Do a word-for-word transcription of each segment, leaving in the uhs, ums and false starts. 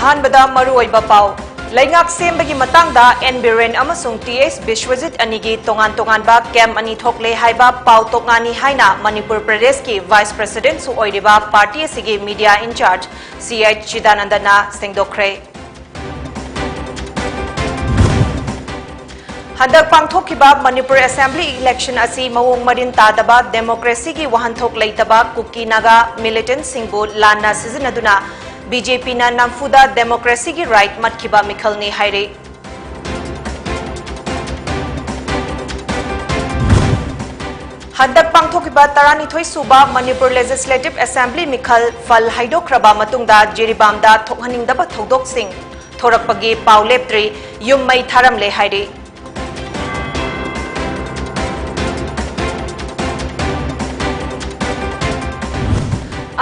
ꯑꯍꯥꯟꯕꯗ ꯃꯔꯨꯑꯣꯏꯕ ꯄꯥꯎ꯫ ꯂꯩꯉꯥꯛ ꯁꯦꯝꯕꯒꯤ ꯃꯇꯥꯡꯗ ꯑꯦꯟ ꯕꯤꯔꯦꯟ ꯑꯃꯁꯨꯡ ꯇꯤ ꯑꯩꯆ ꯕꯤꯁ꯭ꯋꯖꯤꯠ ꯑꯅꯤꯒꯤ ꯇꯣꯉꯥꯟ ꯇꯣꯉꯥꯟꯕ ꯀꯦꯝ ꯑꯅꯤ ꯊꯣꯛꯂꯦ ꯍꯥꯏꯕ ꯄꯥꯎ ꯇꯣꯛꯉꯥꯅꯤ ꯍꯥꯏꯅ ꯃꯅꯤꯄꯨꯔ ꯄ꯭ꯔꯗꯦꯁꯀꯤ ꯚꯥꯏꯁ ꯄ꯭ꯔꯁꯤꯗꯦꯟꯠꯁꯨ ꯑꯣꯏꯔꯤꯕ ꯄꯥꯔꯇꯤ ꯑꯁꯤꯒꯤ ꯃꯤꯗꯤꯌꯥ ꯏꯟꯆꯥꯔꯖ ꯁꯤ ꯑꯩꯆ ꯆꯤꯗꯥꯅꯟꯗꯅ ꯁꯦꯡꯗꯣꯛꯈ꯭ꯔꯦ꯫ ꯍꯟꯗꯛ ꯄꯥꯡꯊꯣꯛꯈꯤꯕ ꯃꯅꯤꯄꯨꯔ ꯑꯦꯁꯦꯝꯕ꯭ꯂꯤ ꯏꯂꯦꯛꯁꯟ ꯑꯁꯤ ꯃꯑꯣꯡ ꯃꯔꯤꯟ ꯇꯥꯗꯕ, ꯗꯦꯃꯣꯀ꯭ꯔꯦꯁꯤꯒꯤ ꯋꯥꯍꯟꯊꯣꯛ ꯂꯩꯇꯕ, ꯀꯨꯀꯤ ꯅꯥꯒꯥ ꯃꯤꯂꯤꯇꯦꯟꯠꯁꯤꯡꯕꯨ ꯂꯥꯟꯅ ꯁꯤꯖꯤꯟꯅꯗꯨꯅ ꯕꯤ ꯖꯦ ꯄꯤꯅ ꯅꯝꯐꯨꯗ ꯗꯦꯃꯣꯀ꯭ꯔꯦꯁꯤꯒꯤ ꯔꯥꯏꯠ ꯃꯠꯈꯤꯕ ꯃꯤꯈꯜꯅꯤ ꯍꯥꯏꯔꯤ꯫ ꯍꯟꯗꯛ ꯄꯥꯡꯊꯣꯛꯈꯤꯕ ꯇꯔꯥꯅꯤꯊꯣꯏ ꯁꯨꯕ ꯃꯅꯤꯄꯨꯔ ꯂꯦꯖꯤꯁꯂꯦꯇꯤꯚ ꯑꯦꯁꯦꯝꯕ꯭ꯂꯤ ꯃꯤꯈꯜ ꯐꯜ ꯍꯥꯏꯗꯣꯛꯈ꯭ꯔꯕ ꯃꯇꯨꯡꯗ ꯖꯤꯔꯤꯕꯥꯝꯗ ꯊꯣꯛꯍꯟꯅꯤꯡꯗꯕ ꯊꯧꯗꯣꯛꯁꯤꯡ ꯊꯣꯔꯛꯄꯒꯤ ꯄꯥꯎ ꯂꯦꯞꯇ꯭ꯔꯤ, ꯌꯨꯝ ꯃꯩ ꯊꯥꯔꯝꯂꯦ ꯍꯥꯏꯔꯤ꯫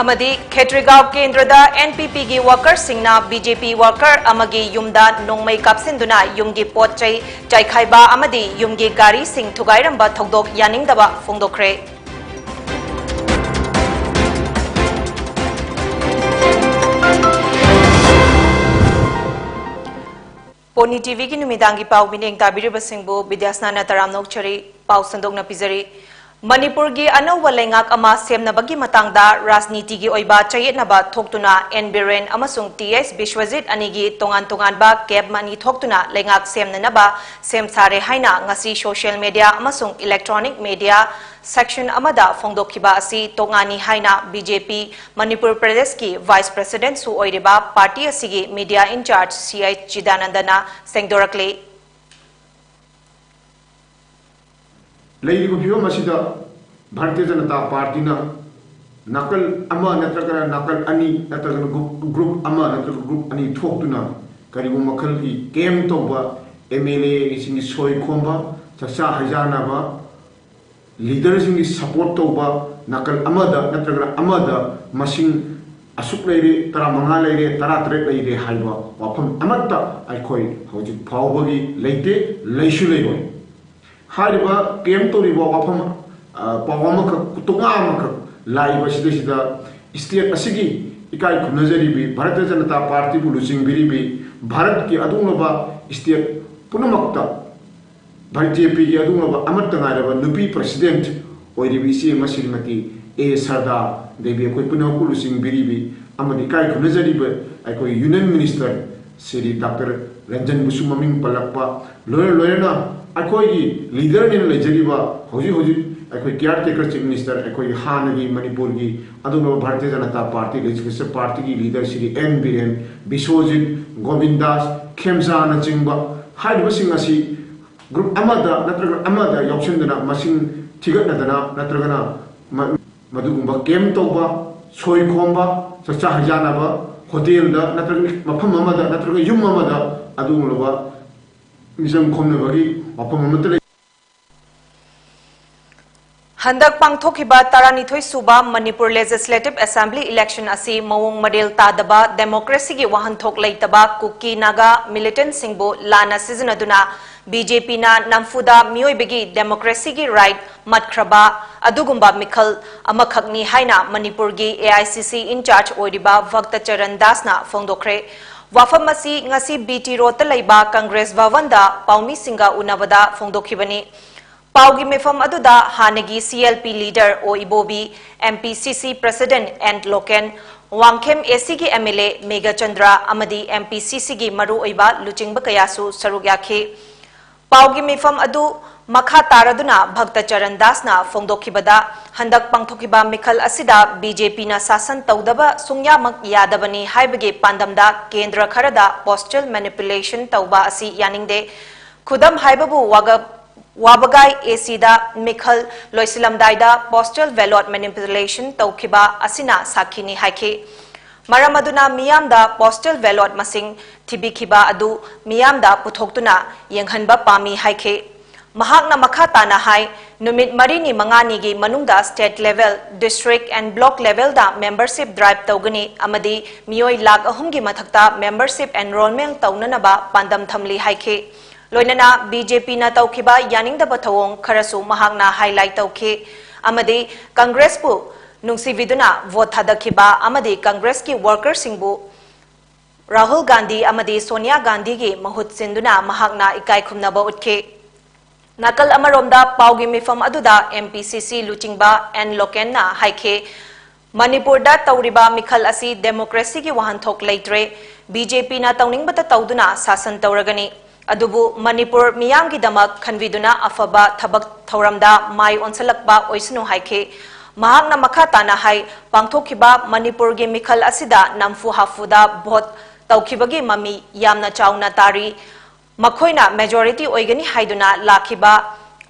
ꯑꯃꯗꯤ ꯈꯦꯇ꯭ꯔꯤꯒꯥꯎ ꯀꯦꯟꯗ꯭ꯔꯗ ꯑꯦꯟ ꯄꯤ ꯄꯤꯒꯤ ꯋꯥꯀꯔꯁꯤꯡꯅ ꯕꯤ ꯖꯦ ꯄꯤ ꯋꯥꯀꯔ ꯑꯃꯒꯤ ꯌꯨꯝꯗ ꯅꯣꯡꯃꯩ ꯀꯥꯞꯁꯤꯟꯗꯨꯅ ꯌꯨꯝꯒꯤ ꯄꯣꯠ ꯆꯩ ꯆꯥꯏꯈꯥꯏꯕ ꯑꯃꯗꯤ ꯌꯨꯝꯒꯤ ꯒꯥꯔꯤꯁꯤꯡ ꯊꯨꯒꯥꯏꯔꯝꯕ ꯊꯧꯗꯣꯛ ꯌꯥꯅꯤꯡꯗꯕ ꯐꯣꯡꯗꯣꯛꯈ꯭ꯔꯦ꯫ ꯄꯣꯅꯤ ꯇꯤ ꯚꯤꯒꯤ ꯅꯨꯃꯤꯗꯥꯡꯒꯤ ꯄꯥꯎ ꯃꯤꯠꯌꯦꯡ ꯇꯥꯕꯤꯔꯤꯕꯁꯤꯡꯕꯨ ꯕꯤꯗ꯭ꯌꯥꯁꯅꯥꯅ ꯇꯔꯥꯝꯅ ꯑꯣꯛꯆꯔꯤ꯫ ꯄꯥꯎ ꯁꯟꯗꯣꯛꯅ ꯄꯤꯖꯔꯤ꯫ ꯃꯅꯤꯄꯨꯔꯒꯤ ꯑꯅꯧꯕ ꯂꯩꯉꯥꯛ ꯑꯃ ꯁꯦꯝꯅꯕꯒꯤ ꯃꯇꯥꯡꯗ ꯔꯥꯖꯅꯤꯇꯤꯒꯤ ꯑꯣꯏꯕ ꯆꯌꯦꯠꯅꯕ ꯊꯣꯛꯇꯨꯅ ꯑꯦꯟ ꯕꯤꯔꯦꯟ ꯑꯃꯁꯨꯡ ꯇꯤ ꯑꯩꯆ ꯕꯤꯁ꯭ꯋꯖꯤꯠ ꯑꯅꯤꯒꯤ ꯇꯣꯉꯥꯟ ꯇꯣꯉꯥꯟꯕ ꯀꯦꯝ ꯑꯅꯤ ꯊꯣꯛꯇꯨꯅ ꯂꯩꯉꯥꯛ ꯁꯦꯝꯅꯅꯕ ꯁꯦꯝ ꯁꯥꯔꯦ ꯍꯥꯏꯅ ꯉꯁꯤ ꯁꯣꯁꯤꯌꯦꯜ ꯃꯤꯗꯤꯌꯥ ꯑꯃꯁꯨꯡ ꯏꯂꯦꯛꯇ꯭ꯔꯣꯅꯤꯛ ꯃꯤꯗꯤꯌꯥ ꯁꯦꯛꯁꯟ ꯑꯃꯗ ꯐꯣꯡꯗꯣꯛꯈꯤꯕ ꯑꯁꯤ ꯇꯣꯉꯥꯟꯅꯤ ꯍꯥꯏꯅ ꯕꯤ ꯖꯦ ꯄꯤ ꯃꯅꯤꯄꯨꯔ ꯄ꯭ꯔꯗꯦꯁꯀꯤ ꯚꯥꯏꯁ ꯄ꯭ꯔꯁꯤꯗꯦꯟꯠꯁꯨ ꯑꯣꯏꯔꯤꯕ ꯄꯥꯔꯇꯤ ꯑꯁꯤꯒꯤ ꯃꯤꯗꯤꯌꯥ ꯏꯟꯆꯥꯔꯖ ꯁꯤ ꯑꯩꯆ ꯆꯤꯗꯥꯅꯟꯗꯅ ꯁꯦꯡꯗꯣꯔꯛꯂꯤ꯫ ꯂꯩꯔꯤꯕ ꯐꯤꯕꯝ ꯑꯁꯤꯗ ꯚꯥꯔꯇꯤꯌ ꯖꯅꯇꯥ ꯄꯥꯔꯇꯤꯅ ꯅꯥꯀꯜ ꯑꯃ ꯅꯠꯇ꯭ꯔꯒꯅ ꯅꯥꯀꯜ ꯑꯅꯤ ꯅꯠꯇ꯭ꯔꯒꯅ ꯒ꯭ꯔꯨꯞ, ꯒ꯭ꯔꯨꯞ ꯑꯃ ꯅꯠꯇ꯭ꯔꯒ ꯒ꯭ꯔꯨꯞ ꯑꯅꯤ ꯊꯣꯛꯇꯨꯅ ꯀꯔꯤꯒꯨꯝꯕ ꯃꯈꯜꯒꯤ ꯀꯦꯝ ꯇꯧꯕ, ꯑꯦꯝ ꯑꯦꯜ ꯑꯦꯁꯤꯡꯒꯤ ꯁꯣꯏ ꯈꯣꯝꯕ, ꯆꯥꯛꯆꯥ ꯍꯩꯖꯥꯟꯅꯕ, ꯂꯤꯗꯔꯁꯤꯡꯒꯤ ꯁꯄꯣꯔꯠ ꯇꯧꯕ ꯅꯥꯀꯜ ꯑꯃꯗ ꯅꯠꯇ꯭ꯔꯒꯅ ꯑꯃꯗ ꯃꯁꯤꯡ ꯑꯁꯨꯛ ꯂꯩꯔꯦ, ꯇꯔꯥꯃꯉꯥ ꯂꯩꯔꯦ, ꯇꯔꯥꯇꯔꯦꯠ ꯂꯩꯔꯦ ꯍꯥꯏꯕ ꯋꯥꯐꯝ ꯑꯃꯠꯇ ꯑꯩꯈꯣꯏ ꯍꯧꯖꯤꯛ ꯐꯥꯎꯕꯒꯤ ꯂꯩꯇꯦ, ꯂꯩꯁꯨ ꯂꯩꯔꯣꯏ꯫ ꯍꯥꯏꯔꯤꯕ ꯀꯦꯝ ꯇꯧꯔꯤꯕ ꯋꯥꯐꯝ, ꯑ, ꯄꯥꯎ ꯑꯃꯈꯛ, ꯇꯣꯉꯥ ꯑꯃꯈꯛ ꯂꯥꯛꯏꯕ ꯁꯤꯗꯩꯁꯤꯗ ꯁ꯭ꯇꯦꯠ ꯑꯁꯤꯒꯤ ꯏꯀꯥꯏ ꯈꯨꯝꯅꯖꯔꯤꯕꯤ ꯚꯥꯔꯇꯤꯌ ꯖꯅꯇꯥ ꯄꯥꯔꯇꯤꯕꯨ ꯂꯨꯆꯤꯡꯕꯤꯔꯤꯕꯤ ꯚꯥꯔꯠꯀꯤ ꯑꯗꯨꯒꯨꯝꯂꯕ ꯁ꯭ꯇꯦꯠ ꯄꯨꯝꯅꯃꯛꯇ ꯚꯥꯔꯇꯤꯌ ꯄꯤꯒꯤ ꯑꯗꯨꯒꯨꯝꯂꯕ ꯑꯃꯠꯇ ꯉꯥꯏꯔꯕ ꯅꯨꯄꯤ ꯄ꯭ꯔꯁꯤꯗꯦꯟꯠ ꯑꯣꯏꯔꯤꯕꯤ ꯏꯆꯦ ꯑꯃ ꯁ꯭ꯔꯤꯃꯇꯤ ꯑꯦ ꯁꯔꯗꯥ ꯗꯦꯕꯤ, ꯑꯩꯈꯣꯏ ꯄꯨꯝꯅꯃꯛꯄꯨ ꯂꯨꯆꯤꯡꯕꯤꯔꯤꯕꯤ ꯑꯃꯗꯤ ꯏꯀꯥꯏ ꯈꯨꯝꯅꯖꯔꯤꯕ ꯑꯩꯈꯣꯏ ꯌꯨꯅꯤꯌꯟ ꯃꯤꯅꯤꯁꯇꯔ ꯁ꯭ꯔꯤ ꯗꯥꯛꯇꯔ ꯔꯟꯖꯟꯕꯨꯁꯨ ꯃꯃꯤꯡ ꯄꯜꯂꯛꯄ, ꯂꯣꯏꯅ ꯂꯣꯏꯅꯅ ꯑꯩꯈꯣꯏꯒꯤ ꯂꯤꯗꯔꯅꯦꯅ ꯂꯩꯖꯔꯤꯕ ꯍꯧꯖꯤꯛ ꯍꯧꯖꯤꯛ ꯑꯩꯈꯣꯏ ꯀꯤꯌꯥꯔ ꯇꯦꯀꯔ ꯆꯤꯐ ꯃꯤꯅꯤꯁꯇꯔ, ꯑꯩꯈꯣꯏꯒꯤ ꯍꯥꯟꯅꯒꯤ ꯃꯅꯤꯄꯨꯔꯒꯤ ꯑꯗꯨꯒꯨꯝꯂꯕ ꯚꯥꯔꯇꯤꯌ ꯖꯅꯇꯥ ꯄꯥꯔꯇꯤ ꯂꯦꯖꯤꯁꯂꯦꯆꯔ ꯄꯥꯔꯇꯤꯒꯤ ꯂꯤꯗꯔ ꯁ꯭ꯔꯤ ꯑꯦꯟ ꯕꯤꯔꯦꯟ, ꯕꯤꯁꯣꯖꯤꯠ, ꯒꯣꯕꯤꯟꯗꯥꯁ, ꯈꯦꯝꯖꯥꯅꯆꯤꯡꯕ ꯍꯥꯏꯔꯤꯕꯁꯤꯡ ꯑꯁꯤ ꯒ꯭ꯔꯨꯞ ꯑꯃꯗ ꯅꯠꯇ꯭ꯔꯒ ꯑꯃꯗ ꯌꯥꯎꯁꯤꯟꯗꯨꯅ ꯃꯁꯤꯡ ꯊꯤꯒꯠꯅꯗꯅ ꯅꯠꯇ꯭ꯔꯒꯅ ꯃ-, ꯃꯗꯨꯒꯨꯝꯕ ꯀꯦꯝ ꯇꯧꯕ, ꯁꯣꯏ ꯈꯣꯝꯕ, ꯆꯥꯛꯆꯥ ꯍꯩꯖꯥꯟꯅꯕ, ꯍꯣꯇꯦꯜꯗ ꯅꯠꯇ꯭ꯔꯒ ꯃꯐꯝ ꯑꯃꯗ ꯅꯠꯇ꯭ꯔꯒ ꯌꯨꯝ ꯑꯃꯗ ꯑꯗꯨꯒꯨꯝꯂꯕ ꯃꯤꯆꯪ ꯈꯣꯝꯅꯕꯒꯤ ꯋꯥꯐꯝ ꯑꯃꯠꯇ ꯂꯩ꯫ ꯍꯟꯗꯛ ꯄꯥꯡꯊꯣꯛꯈꯤꯕ ꯇꯔꯥꯅꯤꯊꯣꯏ ꯁꯨꯕ ꯃꯅꯤꯄꯨꯔ ꯂꯦꯖꯤꯁꯂꯦꯇꯤꯚ ꯑꯦꯁꯦꯝꯕ꯭ꯂꯤ ꯏꯂꯦꯛꯁꯟ ꯑꯁꯤ ꯃꯑꯣꯡ ꯃꯔꯤꯜ ꯇꯥꯗꯕ, ꯗꯦꯃꯣꯀ꯭ꯔꯦꯁꯤꯒꯤ ꯋꯥꯍꯟꯊꯣꯛ ꯂꯩꯇꯕ, ꯀꯨꯀꯤ ꯅꯥꯒꯥ ꯃꯤꯂꯤꯇꯦꯟꯠꯁꯤꯡꯕꯨ ꯂꯥꯟꯅ ꯁꯤꯖꯤꯟꯅꯗꯨꯅ ꯕꯤ ꯖꯦ ꯄꯤꯅ ꯅꯝꯐꯨꯗ ꯃꯤꯑꯣꯏꯕꯒꯤ ꯗꯦꯃꯣꯀ꯭ꯔꯦꯁꯤꯒꯤ ꯔꯥꯏꯠ ꯃꯠꯈ꯭ꯔꯕ ꯑꯗꯨꯒꯨꯝꯕ ꯃꯤꯈꯜ ꯑꯃꯈꯛꯅꯤ ꯍꯥꯏꯅ ꯃꯅꯤꯄꯨꯔꯒꯤ ꯑꯦ ꯑꯥꯏ ꯁꯤ ꯁꯤ ꯏꯟꯆꯥꯔꯖ ꯑꯣꯏꯔꯤꯕ ꯚꯛꯇ ꯆꯔꯟ ꯗꯥꯁꯅ ꯐꯣꯡꯗꯣꯛꯈ꯭ꯔꯦ꯫ ꯋꯥꯐꯝ ꯑꯁꯤ ꯉꯁꯤ ꯕꯤ ꯇꯤ ꯔꯣꯗꯇ ꯂꯩꯕ ꯀꯪꯒ꯭ꯔꯦꯁ ꯚꯕꯟꯗ ꯄꯥꯎꯃꯤꯁꯤꯡꯒ ꯎꯅꯕꯗ ꯐꯣꯡꯗꯣꯛꯈꯤꯕꯅꯤ꯫ ꯄꯥꯎꯒꯤ ꯃꯤꯐꯝ ꯑꯗꯨꯗ ꯍꯥꯟꯅꯒꯤ ꯁꯤ ꯑꯦꯜ ꯄꯤ ꯂꯤꯗꯔ ꯑꯣ ꯏꯕꯣꯕꯤ, ꯑꯦꯝ ꯄꯤ ꯁꯤ ꯁꯤ ꯄ꯭ꯔꯁꯤꯗꯦꯟꯠ ꯑꯦꯟ ꯂꯣꯀꯦꯟ, ꯋꯥꯡꯈꯦꯝ ꯑꯦ ꯁꯤꯒꯤ ꯑꯦꯝ ꯑꯦꯜ ꯑꯦ ꯃꯦꯘꯆꯟꯗ꯭ꯔ ꯑꯃꯗꯤ ꯑꯦꯝ ꯄꯤ ꯁꯤ ꯁꯤꯒꯤ ꯃꯔꯨꯑꯣꯏꯕ ꯂꯨꯆꯤꯡꯕ ꯀꯌꯥꯁꯨ ꯁꯔꯨꯛ ꯌꯥꯈꯤ꯫ ꯄꯥꯎꯒꯤ ꯃꯤꯐꯝ ꯑꯗꯨ ꯃꯈꯥ ꯇꯥꯔꯗꯨꯅ ꯚꯛꯇ ꯆꯔꯟ ꯗꯥꯁꯅ ꯐꯣꯡꯗꯣꯛꯈꯤꯕꯗ, ꯍꯟꯗꯛ ꯄꯥꯡꯊꯣꯛꯈꯤꯕ ꯃꯤꯈꯜ ꯑꯁꯤꯗ ꯕꯤ ꯖꯦ ꯄꯤꯅ ꯁꯥꯁꯟ ꯇꯧꯗꯕ ꯁꯨꯡꯌꯥꯃꯛ ꯌꯥꯗꯕꯅꯤ ꯍꯥꯏꯕꯒꯤ ꯄꯥꯟꯗꯝꯗ ꯀꯦꯟꯗ꯭ꯔ ꯈꯔꯗ ꯄꯣꯁꯇꯦꯜ ꯃꯦꯅꯤꯄꯨꯂꯦꯁꯟ ꯇꯧꯕ ꯑꯁꯤ ꯌꯥꯅꯤꯡꯗꯦ꯫ ꯈꯨꯗꯝ ꯍꯥꯏꯕꯕꯨ ꯋꯥꯒ-, ꯋꯥꯕꯒꯥꯏ ꯑꯦ ꯁꯤꯗ ꯃꯤꯈꯜ ꯂꯣꯏꯁꯤꯜꯂꯝꯗꯥꯏꯗ ꯄꯣꯁꯇꯦꯜ ꯕꯦꯂꯣꯠ ꯃꯦꯅꯤꯄꯨꯂꯦꯁꯟ ꯇꯧꯈꯤꯕ ꯑꯁꯤꯅ ꯁꯥꯈꯤꯅꯤ ꯍꯥꯏꯈꯤ꯫ ꯃꯔꯝ ꯑꯗꯨꯅ ꯃꯤꯌꯥꯝꯗ ꯄꯣꯁꯇꯦꯜ ꯕꯦꯂꯣꯠ ꯃꯁꯤꯡ ꯊꯤꯕꯤꯈꯤꯕ ꯑꯗꯨ ꯃꯤꯌꯥꯝꯗ ꯄꯨꯊꯣꯛꯇꯨꯅ ꯌꯦꯡꯍꯟꯕ ꯄꯥꯝꯃꯤ ꯍꯥꯏꯈꯤ꯫ ꯃꯍꯥꯛꯅ ꯃꯈꯥ ꯇꯥꯅ ꯍꯥꯏ, ꯅꯨꯃꯤꯠ ꯃꯔꯤꯅꯤ ꯃꯉꯥꯅꯤꯒꯤ ꯃꯅꯨꯡꯗ state level, district and block levelꯗ membership drive ꯇꯧꯒꯅꯤ ꯑꯃꯗꯤ ꯃꯤꯑꯣꯏ ꯂꯥꯈ ꯑꯍꯨꯝꯒꯤ ꯃꯊꯛꯇ membership enrollment ꯇꯧꯅꯅꯕ ꯄꯥꯟꯗꯝ ꯊꯝꯂꯤ ꯍꯥꯏꯈꯤ꯫ ꯂꯣꯏꯅꯅ ꯕꯤ ꯖꯦ ꯄꯤꯅ ꯇꯧꯈꯤꯕ ꯌꯥꯅꯤꯡꯗꯕ ꯊꯧꯑꯣꯡ ꯈꯔꯁꯨ ꯃꯍꯥꯛꯅ highlight ꯇꯧꯈꯤ ꯑꯃꯗꯤ ꯀꯪꯒ꯭ꯔꯦꯁꯄꯨ ꯅꯨꯡꯁꯤꯕꯤꯗꯨꯅ ꯚꯣꯠ ꯊꯥꯗꯈꯤꯕ ꯑꯃꯗꯤ ꯀꯪꯒ꯭ꯔꯦꯁꯀꯤ ꯋꯥꯔꯀꯔꯁꯤꯡꯕꯨ ꯔꯥꯍꯨꯜ ꯒꯥꯟꯙꯤ ꯑꯃꯗꯤ ꯁꯣꯅꯤꯌꯥ ꯒꯥꯟꯙꯤꯒꯤ ꯃꯍꯨꯠ ꯁꯤꯟꯗꯨꯅ ꯃꯍꯥꯛꯅ ꯏꯀꯥꯏ ꯈꯨꯝꯅꯕ ꯎꯠꯈꯤ꯫ ꯅꯥꯀꯜ ꯑꯃꯔꯣꯝꯗ ꯄꯥꯎꯒꯤ ꯃꯤꯐꯝ ꯑꯗꯨꯗ M P C C ꯂꯨꯆꯤꯡꯕ ꯑꯦꯟ ꯂꯣꯀꯦꯟꯅ ꯍꯥꯏꯈꯤ, ꯃꯅꯤꯄꯨꯔꯗ ꯇꯧꯔꯤꯕ ꯃꯤꯈꯜ ꯑꯁꯤ ꯗꯦꯃꯣꯀ꯭ꯔꯦꯁꯤꯒꯤ ꯋꯥꯍꯟꯊꯣꯛ ꯂꯩꯇ꯭ꯔꯦ꯫ B J P ꯅ ꯇꯧꯅꯤꯡꯕꯇ ꯇꯧꯗꯨꯅ ꯁꯥꯁꯟ ꯇꯧꯔꯒꯅꯤ꯫ ꯑꯗꯨꯕꯨ ꯃꯅꯤꯄꯨꯔ ꯃꯤꯌꯥꯝꯒꯤꯗꯃꯛ ꯈꯟꯕꯤꯗꯨꯅ ꯑꯐꯕ ꯊꯕꯛ ꯊꯧꯔꯝꯗ ꯃꯥꯏ ꯑꯣꯟꯁꯤꯜꯂꯛꯄ ꯑꯣꯏꯁꯅꯨ ꯍꯥꯏꯈꯤ꯫ ꯃꯍꯥꯛꯅ ꯃꯈꯥ ꯇꯥꯅ ꯍꯥꯏ, ꯄꯥꯡꯊꯣꯛꯈꯤꯕ ꯃꯅꯤꯄꯨꯔꯒꯤ ꯃꯤꯈꯜ ꯑꯁꯤꯗ ꯅꯝꯐꯨ ꯍꯥꯐꯨꯗ ꯚꯣꯠ ꯇꯧꯈꯤꯕꯒꯤ ꯃꯃꯤ ꯌꯥꯝꯅ ꯆꯥꯎꯅ ꯇꯥꯔꯤ꯫ ꯃꯈꯣꯏꯅ majority ꯑꯣꯏꯒꯅꯤ ꯍꯥꯏꯗꯨꯅ ꯂꯥꯛꯈꯤꯕ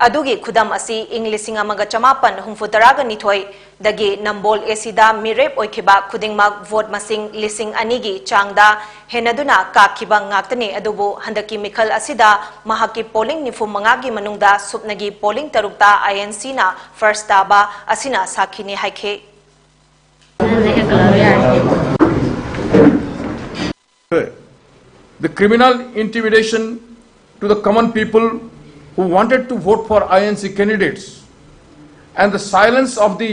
ꯑꯗꯨꯒꯤ ꯈꯨꯗꯝ ꯑꯁꯤ ꯏꯪ ꯂꯤꯁꯤꯡ ꯑꯃꯒ ꯆꯃꯥꯄꯟ ꯍꯨꯝꯐꯨ ꯇꯔꯥꯒ ꯅꯤꯊꯣꯏꯗꯒꯤ ꯅꯝꯕꯣꯜ A Cꯗ ꯃꯤꯔꯦꯞ ꯑꯣꯏꯈꯤꯕ ꯈꯨꯗꯤꯡꯃꯛ ꯚꯣꯠ ꯃꯁꯤꯡ ꯂꯤꯁꯤꯡ ꯑꯅꯤꯒꯤ ꯆꯥꯡꯗ ꯍꯦꯟꯅꯗꯨꯅ ꯀꯥꯈꯤꯕ ꯉꯥꯛꯇꯅꯤ꯫ ꯑꯗꯨꯕꯨ ꯍꯟꯗꯛꯀꯤ ꯃꯤꯈꯜ ꯑꯁꯤꯗ ꯃꯍꯥꯛꯀꯤ polling ꯅꯤꯐꯨ ꯃꯉꯥꯒꯤ ꯃꯅꯨꯡꯗ ꯁꯨꯞꯅꯒꯤ polling ꯇꯔꯨꯛꯇ I N Cꯅ first ꯇꯥꯕ ꯑꯁꯤꯅ ꯁꯥꯈꯤꯅꯤ ꯍꯥꯏꯈꯤ꯫ The criminal intimidation to the common people who wanted to vote for I N C candidates and the silence of the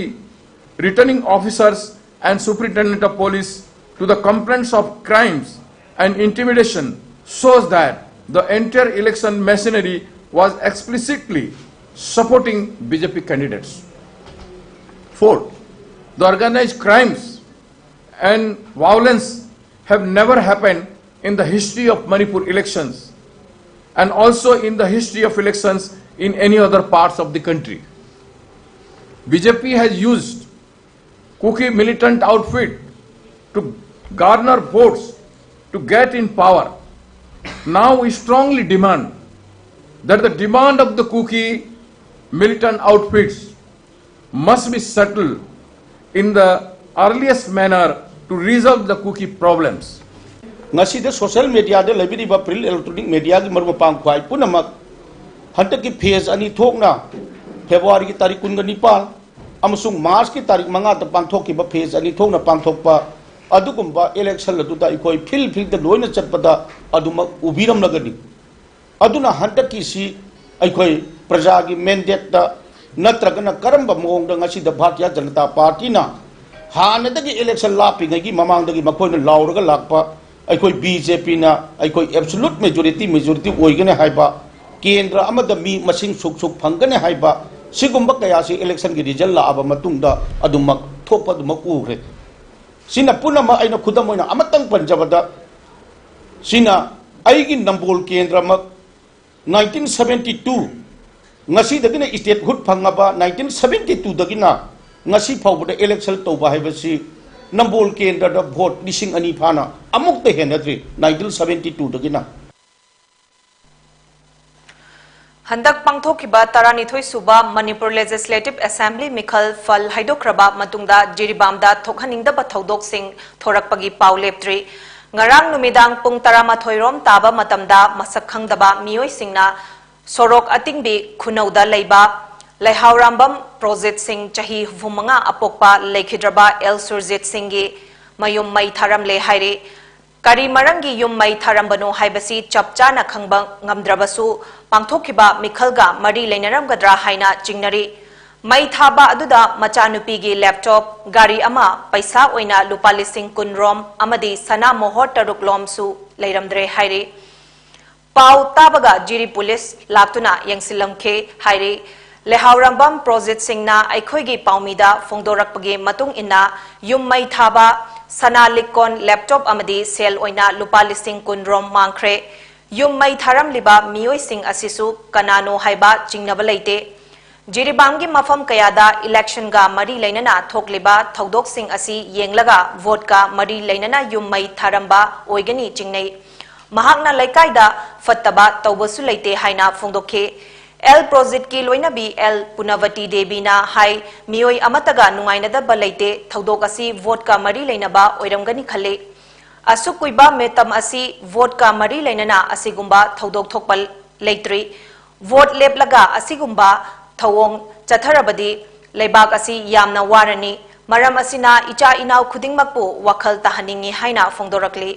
returning officers and superintendent of police to the complaints of crimes and intimidation shows that the entire election machinery was explicitly supporting B J P candidates. Fourth, the organized crimes and violence have never happened in the history of Manipur elections and also in the history of elections in any other parts of the country. B J P has used Kuki militant outfit to garner votes to get in power. Now we strongly demand that the demand of the Kuki militant outfits must be settled in the earliest manner to resolve the Kuki problems. ꯉꯁꯤꯗ social mediaꯗ ꯂꯩꯕꯤꯔꯤꯕ print electronic mediaꯒꯤ ꯃꯔꯨꯞ ꯃꯄꯥꯡ ꯈ꯭ꯋꯥꯏ ꯄꯨꯝꯅꯃꯛ ꯍꯟꯗꯛꯀꯤ phase ꯑꯅꯤ ꯊꯣꯛꯅ Februaryꯒꯤ ꯇꯥꯔꯤꯛ ꯀꯨꯟꯒ ꯅꯤꯄꯥꯟ ꯑꯃꯁꯨꯡ Marchꯀꯤ ꯇꯥꯔꯤꯛ ꯃꯉꯥꯗ ꯄꯥꯡꯊꯣꯛꯈꯤꯕ phase ꯑꯅꯤ ꯊꯣꯛꯅ ꯄꯥꯡꯊꯣꯛꯄ ꯑꯗꯨꯒꯨꯝꯕ election ꯑꯗꯨꯗ ꯑꯩꯈꯣꯏ field fieldꯇ ꯂꯣꯏꯅ ꯆꯠꯄꯗ ꯑꯗꯨꯃꯛ ꯎꯕꯤꯔꯝꯂꯒꯅꯤ꯫ ꯑꯗꯨꯅ ꯍꯟꯗꯛꯀꯤꯁꯤ ꯑꯩꯈꯣꯏ ꯄ꯭ꯔꯖꯥꯒꯤ mandateꯇ ꯅꯠꯇ꯭ꯔꯒꯅ ꯀꯔꯝꯕ ꯃꯑꯣꯡꯗ ꯉꯁꯤꯗ ꯚꯥꯔꯇꯤꯌ ꯖꯅꯇꯥ ꯄꯥꯔꯇꯤꯅ ꯍꯥꯟꯅꯗꯒꯤ election ꯂꯥꯞꯄꯤꯉꯩꯒꯤ ꯃꯃꯥꯡꯗꯒꯤ ꯃꯈꯣꯏꯅ ꯂꯥꯎꯔꯒ ꯂꯥꯛꯄ ꯑꯩꯈꯣꯏ BJPꯅ ꯑꯩꯈꯣꯏ absolute majority, majority ꯑꯣꯏꯒꯅꯤ ꯍꯥꯏꯕ, ꯀꯦꯟꯗ꯭ꯔ ꯑꯃꯗ ꯃꯤ ꯃꯁꯤꯡ ꯁꯨꯛ ꯁꯨꯛ ꯐꯪꯒꯅꯤ ꯍꯥꯏꯕ, ꯁꯤꯒꯨꯝꯕ ꯀꯌꯥꯁꯤ electionꯒꯤ result ꯂꯥꯛꯑꯕ ꯃꯇꯨꯡꯗ ꯑꯗꯨꯃꯛ ꯊꯣꯛꯄ ꯑꯗꯨꯃꯛ ꯎꯈ꯭ꯔꯦ꯫ ꯁꯤꯅ ꯄꯨꯝꯅꯃꯛ ꯑꯩꯅ ꯈꯨꯗꯝ ꯑꯣꯏꯅ ꯑꯃꯇꯪ ꯄꯟꯖꯕꯗ, ꯁꯤꯅ ꯑꯩꯒꯤ ꯅꯝꯕꯣꯜ ꯀꯦꯟꯗ꯭ꯔꯃꯛ nineteen seventy two, ꯉꯁꯤꯗꯒꯤꯅ statehood ꯐꯪꯉꯕ nineteen seventy twoꯗꯒꯤꯅ ꯉꯁꯤ ꯐꯥꯎꯕꯗ election ꯇꯧꯕ ꯍꯥꯏꯕꯁꯤ ꯅꯝꯕꯣꯜ ꯀꯦꯟꯗ꯭ꯔꯗ vote ꯂꯤꯁꯤꯡ ꯑꯅꯤ ꯐꯥꯅ ꯑꯃꯨꯛꯇ ꯍꯦꯟꯅꯗ꯭ꯔꯤ nineteen seventy twoꯗꯒꯤꯅ꯫ ꯍꯟꯗꯛ ꯄꯥꯡꯊꯣꯛꯈꯤꯕ ꯇꯔꯥꯅꯤꯊꯣꯏ ꯁꯨꯕ ꯃꯅꯤꯄꯨꯔ Legislative Assembly ꯃꯤꯈꯜ ꯐꯜ ꯍꯥꯏꯗꯣꯛꯈ꯭ꯔꯕ ꯃꯇꯨꯡꯗ ꯖꯤꯔꯤꯕꯥꯝꯗ ꯊꯣꯛꯍꯟꯅꯤꯡꯗꯕ ꯊꯧꯗꯣꯛꯁꯤꯡ ꯊꯣꯔꯛꯄꯒꯤ ꯄꯥꯎ ꯂꯦꯞꯇ꯭ꯔꯤ꯫ ꯉꯔꯥꯡ ꯅꯨꯃꯤꯗꯥꯡ ꯄꯨꯡ ꯇꯔꯥꯃꯥꯊꯣꯏ ꯔꯣꯝ ꯇꯥꯕ ꯃꯇꯝꯗ ꯃꯁꯛ ꯈꯪꯗꯕ ꯃꯤꯑꯣꯏꯁꯤꯡꯅ ꯁꯣꯔꯣꯛ ꯑꯇꯤꯡꯕꯤ ꯈꯨꯅꯧꯗ ꯂꯩꯕ ꯂꯩꯍꯥꯎꯔꯥꯝꯕꯝ ꯄ꯭ꯔꯣꯖꯤꯠ ꯁꯤꯡ, ꯆꯍꯤ ꯍꯨꯝꯐꯨ ꯃꯉꯥ, ꯑꯄꯣꯛꯄ ꯂꯩꯈꯤꯗ꯭ꯔꯕ ꯑꯦꯜ ꯁꯨꯔꯖꯤꯠ ꯁꯤꯡꯒꯤ ꯃꯌꯨꯝ ꯃꯩ ꯊꯥꯔꯝꯂꯦ ꯍꯥꯏꯔꯤ꯫ ꯀꯔꯤ ꯃꯔꯝꯒꯤ ꯌꯨꯝ ꯃꯩ ꯊꯥꯔꯝꯕꯅꯣ ꯍꯥꯏꯕꯁꯤ ꯆꯞ ꯆꯥꯅ ꯈꯪꯕ ꯉꯝꯗ꯭ꯔꯕꯁꯨ, ꯄꯥꯡꯊꯣꯛꯈꯤꯕ ꯃꯤꯈꯜꯒ ꯃꯔꯤ ꯂꯩꯅꯔꯝꯒꯗ꯭ꯔꯥ ꯍꯥꯏꯅ ꯆꯤꯡꯅꯔꯤ꯫ ꯃꯩ ꯊꯥꯕ ꯑꯗꯨꯗ ꯃꯆꯥꯅꯨꯄꯤꯒꯤ laptop, ꯒꯥꯔꯤ ꯑꯃ, ꯄꯩꯁꯥ ꯑꯣꯏꯅ ꯂꯨꯄꯥ ꯂꯤꯁꯤꯡ ꯀꯨꯟ ꯔꯣꯝ ꯑꯃꯗꯤ ꯁꯅꯥ ꯃꯣꯍꯣꯔ ꯇꯔꯨꯛ ꯂꯣꯝꯁꯨ ꯂꯩꯔꯝꯗ꯭ꯔꯦ ꯍꯥꯏꯔꯤ꯫ ꯄꯥꯎ ꯇꯥꯕꯒ ꯖꯤꯔꯤ ꯄꯨꯂꯤꯁ ꯂꯥꯛꯇꯨꯅ ꯌꯦꯡꯁꯤꯜꯂꯝꯈꯤ ꯍꯥꯏꯔꯤ꯫ ꯂꯩꯍꯥꯎꯔꯥꯝꯕꯝ ꯄ꯭ꯔꯣꯖꯤꯠ ꯁꯤꯡꯅ ꯑꯩꯈꯣꯏꯒꯤ ꯄꯥꯎꯃꯤꯗ ꯐꯣꯡꯗꯣꯔꯛꯄꯒꯤ ꯃꯇꯨꯡ ꯏꯟꯅ, ꯌꯨꯝ ꯃꯩ ꯊꯥꯕ, ꯁꯅꯥ ꯂꯤꯛꯀꯣꯟ, laptop ꯑꯃꯗꯤ ꯁꯦꯜ ꯑꯣꯏꯅ ꯂꯨꯄꯥ ꯂꯤꯁꯤꯡ ꯀꯨꯟ ꯔꯣꯝ ꯃꯥꯡꯈ꯭ꯔꯦ꯫ ꯌꯨꯝ ꯃꯩ ꯊꯥꯔꯝꯂꯤꯕ ꯃꯤꯑꯣꯏꯁꯤꯡ ꯑꯁꯤꯁꯨ ꯀꯅꯥꯅꯣ ꯍꯥꯏꯕ ꯆꯤꯡꯅꯕ ꯂꯩꯇꯦ꯫ ꯖꯤꯔꯤꯕꯥꯝꯒꯤ ꯃꯐꯝ ꯀꯌꯥꯗ electionꯒ ꯃꯔꯤ ꯂꯩꯅꯅ ꯊꯣꯛꯂꯤꯕ ꯊꯧꯗꯣꯛꯁꯤꯡ ꯑꯁꯤ ꯌꯦꯡꯂꯒ voteꯀ ꯃꯔꯤ ꯂꯩꯅꯅ ꯌꯨꯝ ꯃꯩ ꯊꯥꯔꯝꯕ ꯑꯣꯏꯒꯅꯤ ꯆꯤꯡꯅꯩ꯫ ꯃꯍꯥꯛꯅ ꯂꯩꯀꯥꯏꯗ ꯐꯠꯇꯕ ꯇꯧꯕꯁꯨ ꯂꯩꯇꯦ ꯍꯥꯏꯅ ꯐꯣꯡꯗꯣꯛꯈꯤ꯫ ꯑꯦꯜ ꯄ꯭ꯔꯣꯖꯤꯠꯀꯤ ꯂꯣꯏꯅꯕꯤ ꯑꯦꯜ ꯄꯨꯅꯕꯇꯤ ꯗꯦꯕꯤꯅ ꯍꯥꯏ, ꯃꯤꯑꯣꯏ ꯑꯃꯠꯇꯒ ꯅꯨꯡꯉꯥꯏꯅꯗꯕ ꯂꯩꯇꯦ, ꯊꯧꯗꯣꯛ ꯑꯁꯤ voteꯀ ꯃꯔꯤ ꯂꯩꯅꯕ ꯑꯣꯏꯔꯝꯒꯅꯤ ꯈꯜꯂꯤ꯫ ꯑꯁꯨꯛ ꯀꯨꯏꯕ ꯃꯇꯝ ꯑꯁꯤ voteꯀ ꯃꯔꯤ ꯂꯩꯅꯅ ꯑꯁꯤꯒꯨꯝꯕ ꯊꯧꯗꯣꯛ ꯊꯣꯛꯄ ꯂꯩꯇ꯭ꯔꯤ꯫ Vote ꯂꯦꯞꯂꯒ ꯑꯁꯤꯒꯨꯝꯕ ꯊꯧꯑꯣꯡ ꯆꯠꯊꯔꯕꯗꯤ ꯂꯩꯕꯥꯛ ꯑꯁꯤ ꯌꯥꯝꯅ ꯋꯥꯔꯅꯤ꯫ ꯃꯔꯝ ꯑꯁꯤꯅ ꯏꯆꯥ ꯏꯅꯥꯎ ꯈꯨꯗꯤꯡꯃꯛꯄꯨ ꯋꯥꯈꯜ ꯇꯥꯍꯟꯅꯤꯡꯏ ꯍꯥꯏꯅ ꯐꯣꯡꯗꯣꯔꯛꯂꯤ꯫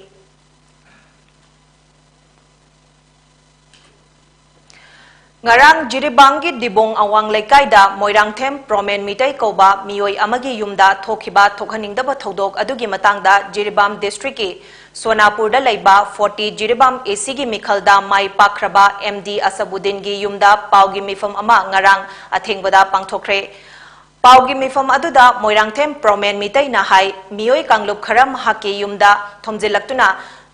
ꯉꯔꯥꯡ ꯖꯤꯔꯤꯕꯥꯝꯒꯤ ꯗꯤꯕꯣꯡ ꯑꯋꯥꯡ ꯂꯩꯀꯥꯏꯗ ꯃꯣꯏꯔꯥꯡꯊꯦꯝ ꯄ꯭ꯔꯣꯃꯦꯟ ꯃꯤꯇꯩ ꯀꯧꯕ ꯃꯤꯑꯣꯏ ꯑꯃꯒꯤ ꯌꯨꯝꯗ ꯊꯣꯛꯈꯤꯕ ꯊꯣꯛꯍꯟꯅꯤꯡꯗꯕ ꯊꯧꯗꯣꯛ ꯑꯗꯨꯒꯤ ꯃꯇꯥꯡꯗ ꯖꯤꯔꯤꯕꯥꯝ ꯗꯤꯁꯇ꯭ꯔꯤꯛꯀꯤ ꯁꯣꯅꯥꯄꯨꯔꯗ ꯂꯩꯕ ꯐꯣꯔꯇꯤ ꯖꯤꯔꯤꯕꯥꯝ ꯑꯦꯁꯤꯒꯤ ꯃꯤꯈꯜꯗ ꯃꯥꯏ ꯄꯥꯛꯈ꯭ꯔꯕ ꯑꯦꯝ ꯗꯤ ꯑꯁꯕꯨꯗꯤꯟꯒꯤ ꯌꯨꯝꯗ ꯄꯥꯎꯒꯤ ꯃꯤꯐꯝ ꯑꯃ ꯉꯔꯥꯡ ꯑꯊꯦꯡꯕꯗ ꯄꯥꯡꯊꯣꯛꯈ꯭ꯔꯦ꯫ ꯄꯥꯎꯒꯤ ꯃꯤꯐꯝ ꯑꯗꯨꯗ ꯃꯣꯏꯔꯥꯡꯊꯦꯝ ꯄ꯭ꯔꯣꯃꯦꯟ ꯃꯤꯇꯩꯅ ꯍꯥꯏ, ꯃꯤꯑꯣꯏ ꯀꯥꯡꯂꯨꯞ ꯈꯔ ꯃꯍꯥꯛꯀꯤ ꯌꯨꯝꯗ ꯊꯣꯝꯖꯤꯜꯂꯛꯇꯨꯅ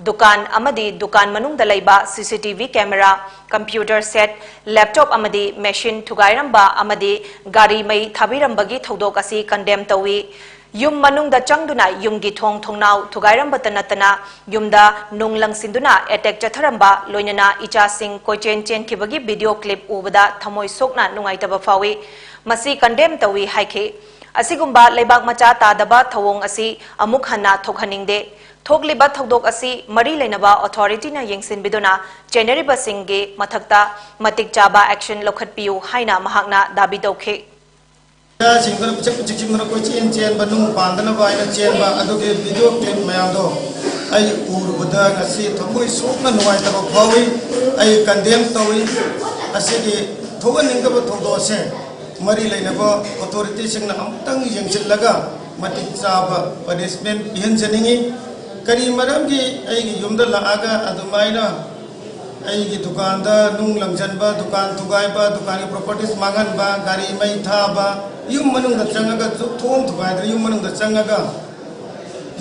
ꯗꯨꯀꯥꯟ ꯑꯃꯗꯤ ꯗꯨꯀꯥꯟ ꯃꯅꯨꯡꯗ ꯂꯩꯕ ꯁꯤ C T V camera, computer set, laptop ꯑꯃꯗꯤ ꯃꯦꯁꯤꯟ ꯊꯨꯒꯥꯏꯔꯝꯕ ꯑꯃꯗꯤ ꯒꯥꯔꯤ ꯃꯩ ꯊꯥꯕꯤꯔꯝꯕꯒꯤ ꯊꯧꯗꯣꯛ ꯑꯁꯤ ꯀꯟꯗꯦꯝ ꯇꯧꯏ꯫ ꯌꯨꯝ ꯃꯅꯨꯡꯗ ꯆꯪꯗꯨꯅ ꯌꯨꯝꯒꯤ ꯊꯣꯡ ꯊꯣꯡꯅꯥꯎ ꯊꯨꯒꯥꯏꯔꯝꯕꯇ ꯅꯠꯇꯅ ꯌꯨꯝꯗ ꯅꯨꯡ ꯂꯪꯁꯤꯟꯗꯨꯅ ꯑꯦꯇꯦꯛ ꯆꯠꯊꯔꯝꯕ, ꯂꯣꯏꯅꯅ ꯏꯆꯥꯁꯤꯡ ꯀꯣꯏꯆꯦꯟ ꯆꯦꯟꯈꯤꯕꯒꯤ ꯚꯤꯗꯤꯑꯣ ꯀ꯭ꯂꯤꯞ ꯎꯕꯗ ꯊꯃꯣꯏ ꯁꯣꯛꯅ ꯅꯨꯡꯉꯥꯏꯇꯕ ꯐꯥꯎꯏ꯫ ꯃꯁꯤ ꯀꯟꯗꯦꯝ ꯇꯧꯏ ꯍꯥꯏꯈꯤ꯫ ꯑꯁꯤꯒꯨꯝꯕ ꯂꯩꯕꯥꯛ ꯃꯆꯥ ꯇꯥꯗꯕ ꯊꯧꯑꯣꯡ ꯑꯁꯤ ꯑꯃꯨꯛ ꯍꯟꯅ ꯊꯣꯛꯍꯟꯅꯤꯡꯗꯦ꯫ ꯊꯣꯛꯂꯤꯕ ꯊꯧꯗꯣꯛ ꯑꯁꯤ ꯃꯔꯤ ꯂꯩꯅꯕ ꯑꯣꯊꯣꯔꯤꯇꯤꯅ ꯌꯦꯡꯁꯤꯟꯕꯤꯗꯨꯅ ꯆꯦꯟꯅꯔꯤꯕꯁꯤꯡꯒꯤ ꯃꯊꯛꯇ ꯃꯇꯤꯛ ꯆꯥꯕ ꯑꯦꯛꯁꯟ ꯂꯧꯈꯠꯄꯤꯌꯨ ꯍꯥꯏꯅ ꯃꯍꯥꯛꯅ ꯗꯥꯕꯤ ꯇꯧꯈꯤ꯫ ꯏꯆꯥꯁꯤꯡꯗꯨꯅ ꯄꯤꯁꯛ ꯄꯤꯁꯛꯁꯤꯡꯗꯨꯅ ꯀꯣꯏꯆꯦꯟ ꯆꯦꯟꯕ, ꯅꯨꯡ ꯄꯥꯟꯗꯅꯕ ꯍꯥꯏꯅ ꯆꯦꯟꯕ ꯑꯗꯨꯒꯤ ꯚꯤꯗꯤꯑꯣ ꯀ꯭ꯂꯤꯞ ꯃꯌꯥꯝꯗꯣ ꯑꯩ ꯎꯔꯨꯕꯗ ꯉꯁꯤ ꯊꯃꯣꯏ ꯁꯣꯛꯅ ꯅꯨꯡꯉꯥꯏꯇꯕ ꯐꯥꯎꯏ꯫ ꯑꯩ ꯀꯟꯗꯦꯝ ꯇꯧꯏ꯫ ꯑꯁꯤꯒꯤ ꯊꯣꯛꯍꯟꯅꯤꯡꯗꯕ ꯊꯧꯗꯣꯛ ꯑꯁꯦ ꯃꯔꯤ ꯂꯩꯅꯕ ꯑꯣꯊꯣꯔꯤꯇꯤꯁꯤꯡꯅ ꯑꯃꯨꯛꯇꯪ ꯌꯦꯡꯁꯤꯜꯂꯒ ꯃꯇꯤꯛ ꯆꯥꯕ ꯄꯅꯤꯁꯃꯦꯟ ꯄꯤꯍꯟꯖꯅꯤꯡꯏ꯫ ꯀꯔꯤ ꯃꯔꯝꯒꯤ ꯑꯩꯒꯤ ꯌꯨꯝꯗ ꯂꯥꯛꯑꯒ ꯑꯗꯨꯃꯥꯏꯅ ꯑꯩꯒꯤ ꯗꯨꯀꯥꯟꯗ ꯅꯨꯡ ꯂꯪꯁꯤꯟꯕ, ꯗꯨꯀꯥꯟ ꯊꯨꯒꯥꯏꯕ, ꯗꯨꯀꯥꯟꯒꯤ ꯄ꯭ꯔꯣꯄꯔꯇꯤꯁ ꯃꯥꯡꯍꯟꯕ, ꯒꯥꯔꯤ ꯃꯩ ꯊꯥꯕ, ꯌꯨꯝ ꯃꯅꯨꯡꯗ ꯆꯪꯉꯒ ꯊꯣꯡ ꯊꯨꯒꯥꯏꯗꯅ ꯌꯨꯝ ꯃꯅꯨꯡꯗ ꯆꯪꯉꯒ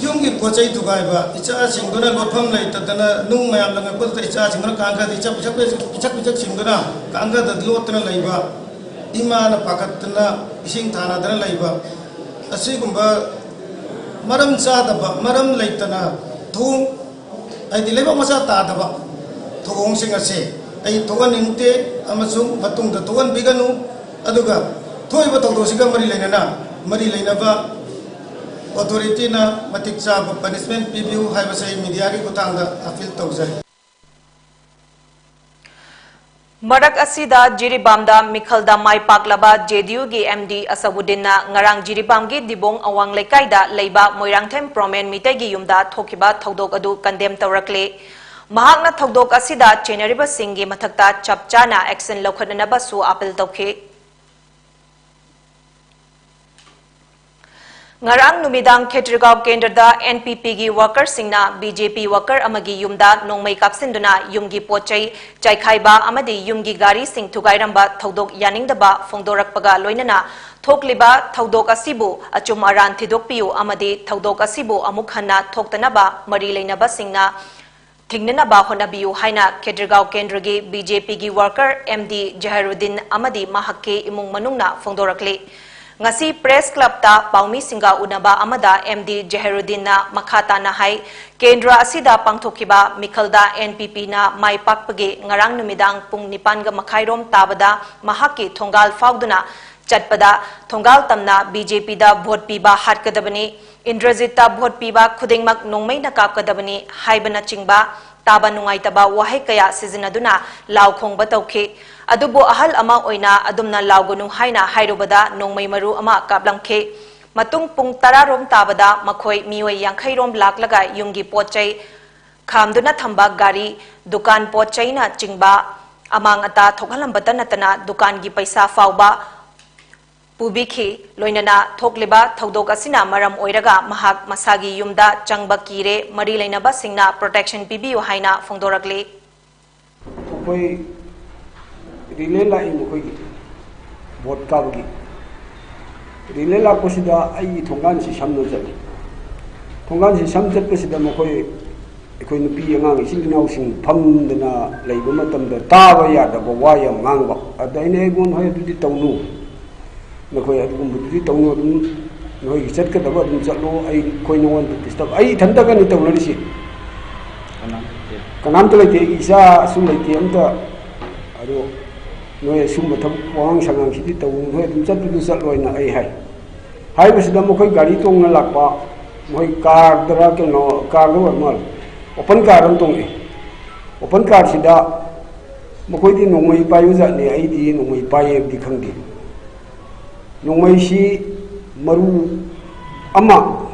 ꯌꯨꯝꯒꯤ ꯄꯣꯠ ꯆꯩ ꯊꯨꯒꯥꯏꯕ, ꯏꯆꯥꯁꯤꯡꯗꯨꯅ ꯂꯣꯠꯐꯝ ꯂꯩꯇꯗꯅ ꯅꯨꯡ ꯃꯌꯥꯝ ꯂꯪꯉꯛꯄꯗꯨꯗ ꯏꯆꯥꯁꯤꯡꯗꯨꯅ ꯀꯥꯡꯈꯗ ꯏꯆꯥ ꯄꯤꯁꯛ ꯄꯤꯁꯛ ꯄꯤꯁꯛ ꯄꯤꯁꯛꯁꯤꯡꯗꯨꯅ ꯀꯥꯡꯈꯗ ꯂꯣꯠꯇꯅ ꯂꯩꯕ, ꯏꯃꯥꯅ ꯄꯥꯈꯠꯇꯅ ꯏꯁꯤꯡ ꯊꯥꯅꯗꯅ ꯂꯩꯕ, ꯑꯁꯤꯒꯨꯝꯕ ꯃꯔꯝ ꯆꯥꯗꯕ, ꯃꯔꯝ ꯂꯩꯇꯅ ꯊꯣꯡ ꯍꯥꯏꯗꯤ ꯂꯩꯕꯥꯛ ꯃꯆꯥ ꯇꯥꯗꯕ ꯊꯧꯑꯣꯡꯁꯤꯡ ꯑꯁꯤ ꯑꯩ ꯊꯣꯛꯍꯟꯅꯤꯡꯗꯦ ꯑꯃꯁꯨꯡ ꯃꯇꯨꯡꯗ ꯊꯣꯛꯍꯟꯕꯤꯒꯅꯨ꯫ ꯑꯗꯨꯒ ꯊꯣꯛꯏꯕ ꯊꯧꯗꯣꯛꯁꯤꯒ ꯃꯔꯤ ꯂꯩꯅꯅ ꯃꯔꯤ ꯂꯩꯅꯕ ꯑꯣꯊꯣꯔꯤꯇꯤꯅ ꯃꯇꯤꯛ ꯆꯥꯕ ꯄꯅꯤꯁꯃꯦꯟ ꯄꯤꯕꯤꯌꯨ ꯍꯥꯏꯕꯁꯤ ꯑꯩ ꯃꯤꯗꯤꯌꯥꯒꯤ ꯈꯨꯠꯊꯥꯡꯗ ꯑꯄꯤꯜ ꯇꯧꯖꯔꯤ꯫ ꯃꯔꯛ ꯑꯁꯤꯗ ꯖꯤꯔꯤꯕꯥꯝꯗ ꯃꯤꯈꯜꯗ ꯃꯥꯏ ꯄꯥꯛꯂꯕ ꯖꯦ ꯗꯤ ꯌꯨꯒꯤ ꯑꯦꯝ ꯗꯤ ꯑꯁꯕꯨꯗꯤꯟꯅ ꯉꯔꯥꯡ ꯖꯤꯔꯤꯕꯥꯝꯒꯤ ꯗꯤꯕꯣꯡ ꯑꯋꯥꯡ ꯂꯩꯀꯥꯏꯗ ꯂꯩꯕ ꯃꯣꯏꯔꯥꯡꯊꯦꯝ ꯄ꯭ꯔꯣꯃꯦꯟ ꯃꯤꯇꯩꯒꯤ ꯌꯨꯝꯗ ꯊꯣꯛꯈꯤꯕ ꯊꯧꯗꯣꯛ ꯑꯗꯨ ꯀꯟꯗꯦꯝ ꯇꯧꯔꯛꯂꯦ꯫ ꯃꯍꯥꯛꯅ ꯊꯧꯗꯣꯛ ꯑꯁꯤꯗ ꯆꯦꯟꯅꯔꯤꯕꯁꯤꯡꯒꯤ ꯃꯊꯛꯇ ꯆꯞ ꯆꯥꯅ action ꯂꯧꯈꯠꯅꯅꯕꯁꯨ appeal ꯇꯧꯈꯤ꯫ ꯉꯔꯥꯡ ꯅꯨꯃꯤꯗꯥꯡ ꯈꯦꯇ꯭ꯔꯤꯒꯥꯎ ꯀꯦꯟꯗ꯭ꯔꯗ N P P ꯒꯤ workerꯁꯤꯡꯅ B J P worker ꯑꯃꯒꯤ ꯌꯨꯝꯗ ꯅꯣꯡꯃꯩ ꯀꯥꯞꯁꯤꯟꯗꯨꯅ ꯌꯨꯝꯒꯤ ꯄꯣꯠ ꯆꯩ ꯆꯥꯏꯈꯥꯏꯕ ꯑꯃꯗꯤ ꯌꯨꯝꯒꯤ ꯒꯥꯔꯤꯁꯤꯡ ꯊꯨꯒꯥꯏꯔꯝꯕ ꯊꯧꯗꯣꯛ ꯌꯥꯅꯤꯡꯗꯕ ꯐꯣꯡꯗꯣꯔꯛꯄꯒ ꯂꯣꯏꯅꯅ ꯊꯣꯛꯂꯤꯕ ꯊꯧꯗꯣꯛ ꯑꯁꯤꯕꯨ ꯑꯆꯨꯝ ꯑꯔꯥꯟ ꯊꯤꯗꯣꯛꯄꯤꯌꯨ ꯑꯃꯗꯤ ꯊꯧꯗꯣꯛ ꯑꯁꯤꯕꯨ ꯑꯃꯨꯛ ꯍꯟꯅ ꯊꯣꯛꯇꯅꯕ ꯃꯔꯤ ꯂꯩꯅꯕꯁꯤꯡꯅ ꯊꯤꯡꯅꯅꯕ ꯍꯣꯠꯅꯕꯤꯌꯨ ꯍꯥꯏꯅ ꯈꯦꯇ꯭ꯔꯤꯒꯥꯎ ꯀꯦꯟꯗ꯭ꯔꯒꯤ B J P ꯒꯤ worker M D ꯖꯍꯤꯔꯨꯗꯤꯟ ꯑꯃꯗꯤ ꯃꯍꯥꯛꯀꯤ ꯏꯃꯨꯡ ꯃꯅꯨꯡꯅ ꯐꯣꯡꯗꯣꯔꯛꯂꯤ꯫ ꯉꯁꯤ press clubꯇ ꯄꯥꯎꯃꯤꯁꯤꯡꯒ ꯎꯅꯕ ꯑꯃꯗ M D ꯖꯍꯤꯔꯨꯗꯤꯟꯅ ꯃꯈꯥ ꯇꯥꯅ ꯍꯥꯏ, ꯀꯦꯟꯗ꯭ꯔ ꯑꯁꯤꯗ ꯄꯥꯡꯊꯣꯛꯈꯤꯕ ꯃꯤꯈꯜꯗ N P Pꯅ ꯃꯥꯏ ꯄꯥꯛꯄꯒꯤ ꯉꯔꯥꯡ ꯅꯨꯃꯤꯗꯥꯡ ꯄꯨꯡ ꯅꯤꯄꯥꯟꯒ ꯃꯈꯥꯏꯔꯣꯝ ꯇꯥꯕꯗ ꯃꯍꯥꯛꯀꯤ ꯊꯣꯡꯒꯥꯜ ꯐꯥꯎꯗꯨꯅ ꯆꯠꯄꯗ ꯊꯣꯡꯒꯥꯜ ꯇꯝꯅ B J Pꯗ vote ꯄꯤꯕ ꯍꯥꯠꯀꯗꯕꯅꯤ, ꯏꯟꯗ꯭ꯔꯖꯤꯠꯇ vote ꯄꯤꯕ ꯈꯨꯗꯤꯡꯃꯛ ꯅꯣꯡꯃꯩꯅ ꯀꯥꯞꯀꯗꯕꯅꯤ ꯍꯥꯏꯕꯅꯆꯤꯡꯕ ꯇꯥꯕ ꯅꯨꯡꯉꯥꯏꯇꯕ ꯋꯥꯍꯩ ꯀꯌꯥ ꯁꯤꯖꯤꯟꯅꯗꯨꯅ ꯂꯥꯎ ꯈꯣꯡꯕ ꯇꯧꯈꯤ꯫ ꯑꯗꯨꯕꯨ ꯑꯍꯜ ꯑꯃ ꯑꯣꯏꯅ ꯑꯗꯨꯝꯅ ꯂꯥꯎꯒꯅꯨ ꯍꯥꯏꯅ ꯍꯥꯏꯔꯨꯕꯗ ꯅꯣꯡꯃꯩ ꯃꯔꯨ ꯑꯃ ꯀꯥꯞꯂꯝꯈꯤ꯫ ꯃꯇꯨꯡ ꯄꯨꯡ ꯇꯔꯥ ꯔꯣꯝ ꯇꯥꯕꯗ ꯃꯈꯣꯏ ꯃꯤꯑꯣꯏ ꯌꯥꯡꯈꯩ ꯔꯣꯝ ꯂꯥꯛꯂꯒ ꯌꯨꯝꯒꯤ ꯄꯣꯠ ꯆꯩ ꯈꯥꯝꯗꯨꯅ ꯊꯝꯕ ꯒꯥꯔꯤ, ꯗꯨꯀꯥꯟ ꯄꯣꯠ ꯆꯩꯅ ꯆꯤꯡꯕ ꯑꯃꯥꯡ ꯑꯇꯥ ꯊꯣꯛꯍꯜꯂꯝꯕꯇ ꯅꯠꯇꯅ ꯗꯨꯀꯥꯟꯒꯤ ꯄꯩꯁꯥ ꯐꯥꯎꯕ ꯄꯨꯕꯤꯈꯤ꯫ ꯂꯣꯏꯅꯅ ꯊꯣꯛꯂꯤꯕ ꯊꯧꯗꯣꯛ ꯑꯁꯤꯅ ꯃꯔꯝ ꯑꯣꯏꯔꯒ ꯃꯍꯥꯛ ꯃꯁꯥꯒꯤ ꯌꯨꯝꯗ ꯆꯪꯕ ꯀꯤꯔꯦ, ꯃꯔꯤ ꯂꯩꯅꯕꯁꯤꯡꯅ protection ꯄꯤꯕꯤꯌꯨ ꯍꯥꯏꯅ ꯐꯣꯡꯗꯣꯔꯛꯂꯤ꯫ ꯑꯩꯈꯣꯏ relay ꯂꯥꯛꯏ, ꯃꯈꯣꯏꯒꯤ vote ꯀꯥꯕꯒꯤ relay ꯂꯥꯛꯄꯁꯤꯗ ꯑꯩꯒꯤ ꯊꯣꯡꯒꯥꯟꯁꯤ ꯁꯝꯅ ꯆꯠꯂꯤ꯫ ꯊꯣꯡꯒꯥꯟꯁꯤ ꯁꯝ ꯆꯠꯄꯁꯤꯗ ꯃꯈꯣꯏ, ꯑꯩꯈꯣꯏ ꯅꯨꯄꯤ ꯑꯉꯥꯡ ꯏꯆꯤꯜ ꯏꯅꯥꯎꯁꯤꯡ ꯐꯝꯗꯅ ꯂꯩꯕ ꯃꯇꯝꯗ ꯇꯥꯕ ꯌꯥꯗꯕ ꯋꯥ ꯌꯥꯝ ꯉꯥꯡꯕ꯫ ꯑꯗ ꯑꯩꯅ, "ꯑꯩꯉꯣꯟꯗ ꯍꯣꯏ ꯑꯗꯨꯗꯤ ꯇꯧꯅꯨ, ꯅꯈꯣꯏ ꯑꯗꯨꯒꯨꯝꯕꯗꯨꯗꯤ ꯇꯧꯅꯨ, ꯑꯗꯨꯝ ꯅꯈꯣꯏꯒꯤ ꯆꯠꯀꯗꯕ ꯑꯗꯨꯝ ꯆꯠꯂꯣ, ꯑꯩ, ꯑꯩꯈꯣꯏ ꯅꯉꯣꯟꯗ disturb, ꯑꯩ ꯏꯊꯟꯇꯒꯅꯤ ꯇꯧꯅꯔꯤꯁꯤ, ꯀꯅꯥꯝꯇ ꯂꯩꯇꯦ, ꯑꯩꯒꯤ ꯏꯆꯥꯁꯨ ꯂꯩꯇꯦ ꯑꯝꯇ, ꯑꯗꯣ ꯅꯣꯏ ꯑꯁꯨꯝꯕ ꯊꯕꯛ ꯋꯥꯉꯥꯡ ꯁꯉꯥꯡꯁꯤꯗꯤ ꯇꯧꯅꯨ, ꯅꯣꯏ ꯑꯗꯨꯝ ꯆꯠꯄꯗꯨ ꯆꯠꯂꯣ" ꯍꯥꯏꯅ ꯑꯩ ꯍꯥꯏ꯫ ꯍꯥꯏꯕꯁꯤꯗ ꯃꯈꯣꯏ ꯒꯥꯔꯤ ꯇꯣꯡꯅ ꯂꯥꯛꯄ, ꯃꯈꯣꯏ ꯀꯥꯔꯗꯔ ꯀꯩꯅꯣ, ꯀꯥꯔꯗ ꯑꯣꯏꯔ ꯃꯥꯜꯂꯦ, open car ꯑꯃ ꯇꯣꯡꯉꯛꯑꯦ꯫ Open carꯁꯤꯗ ꯃꯈꯣꯏꯗꯤ ꯅꯣꯡꯃꯩ ꯄꯥꯏꯕ ꯖꯥꯠꯅꯤ, ꯑꯩꯗꯤ ꯅꯣꯡꯃꯩ ꯄꯥꯏꯌꯦꯕꯗꯤ ꯈꯪꯗꯦ꯫ ꯅꯣꯡꯃꯩꯁꯤ ꯃꯔꯨ ꯑꯃ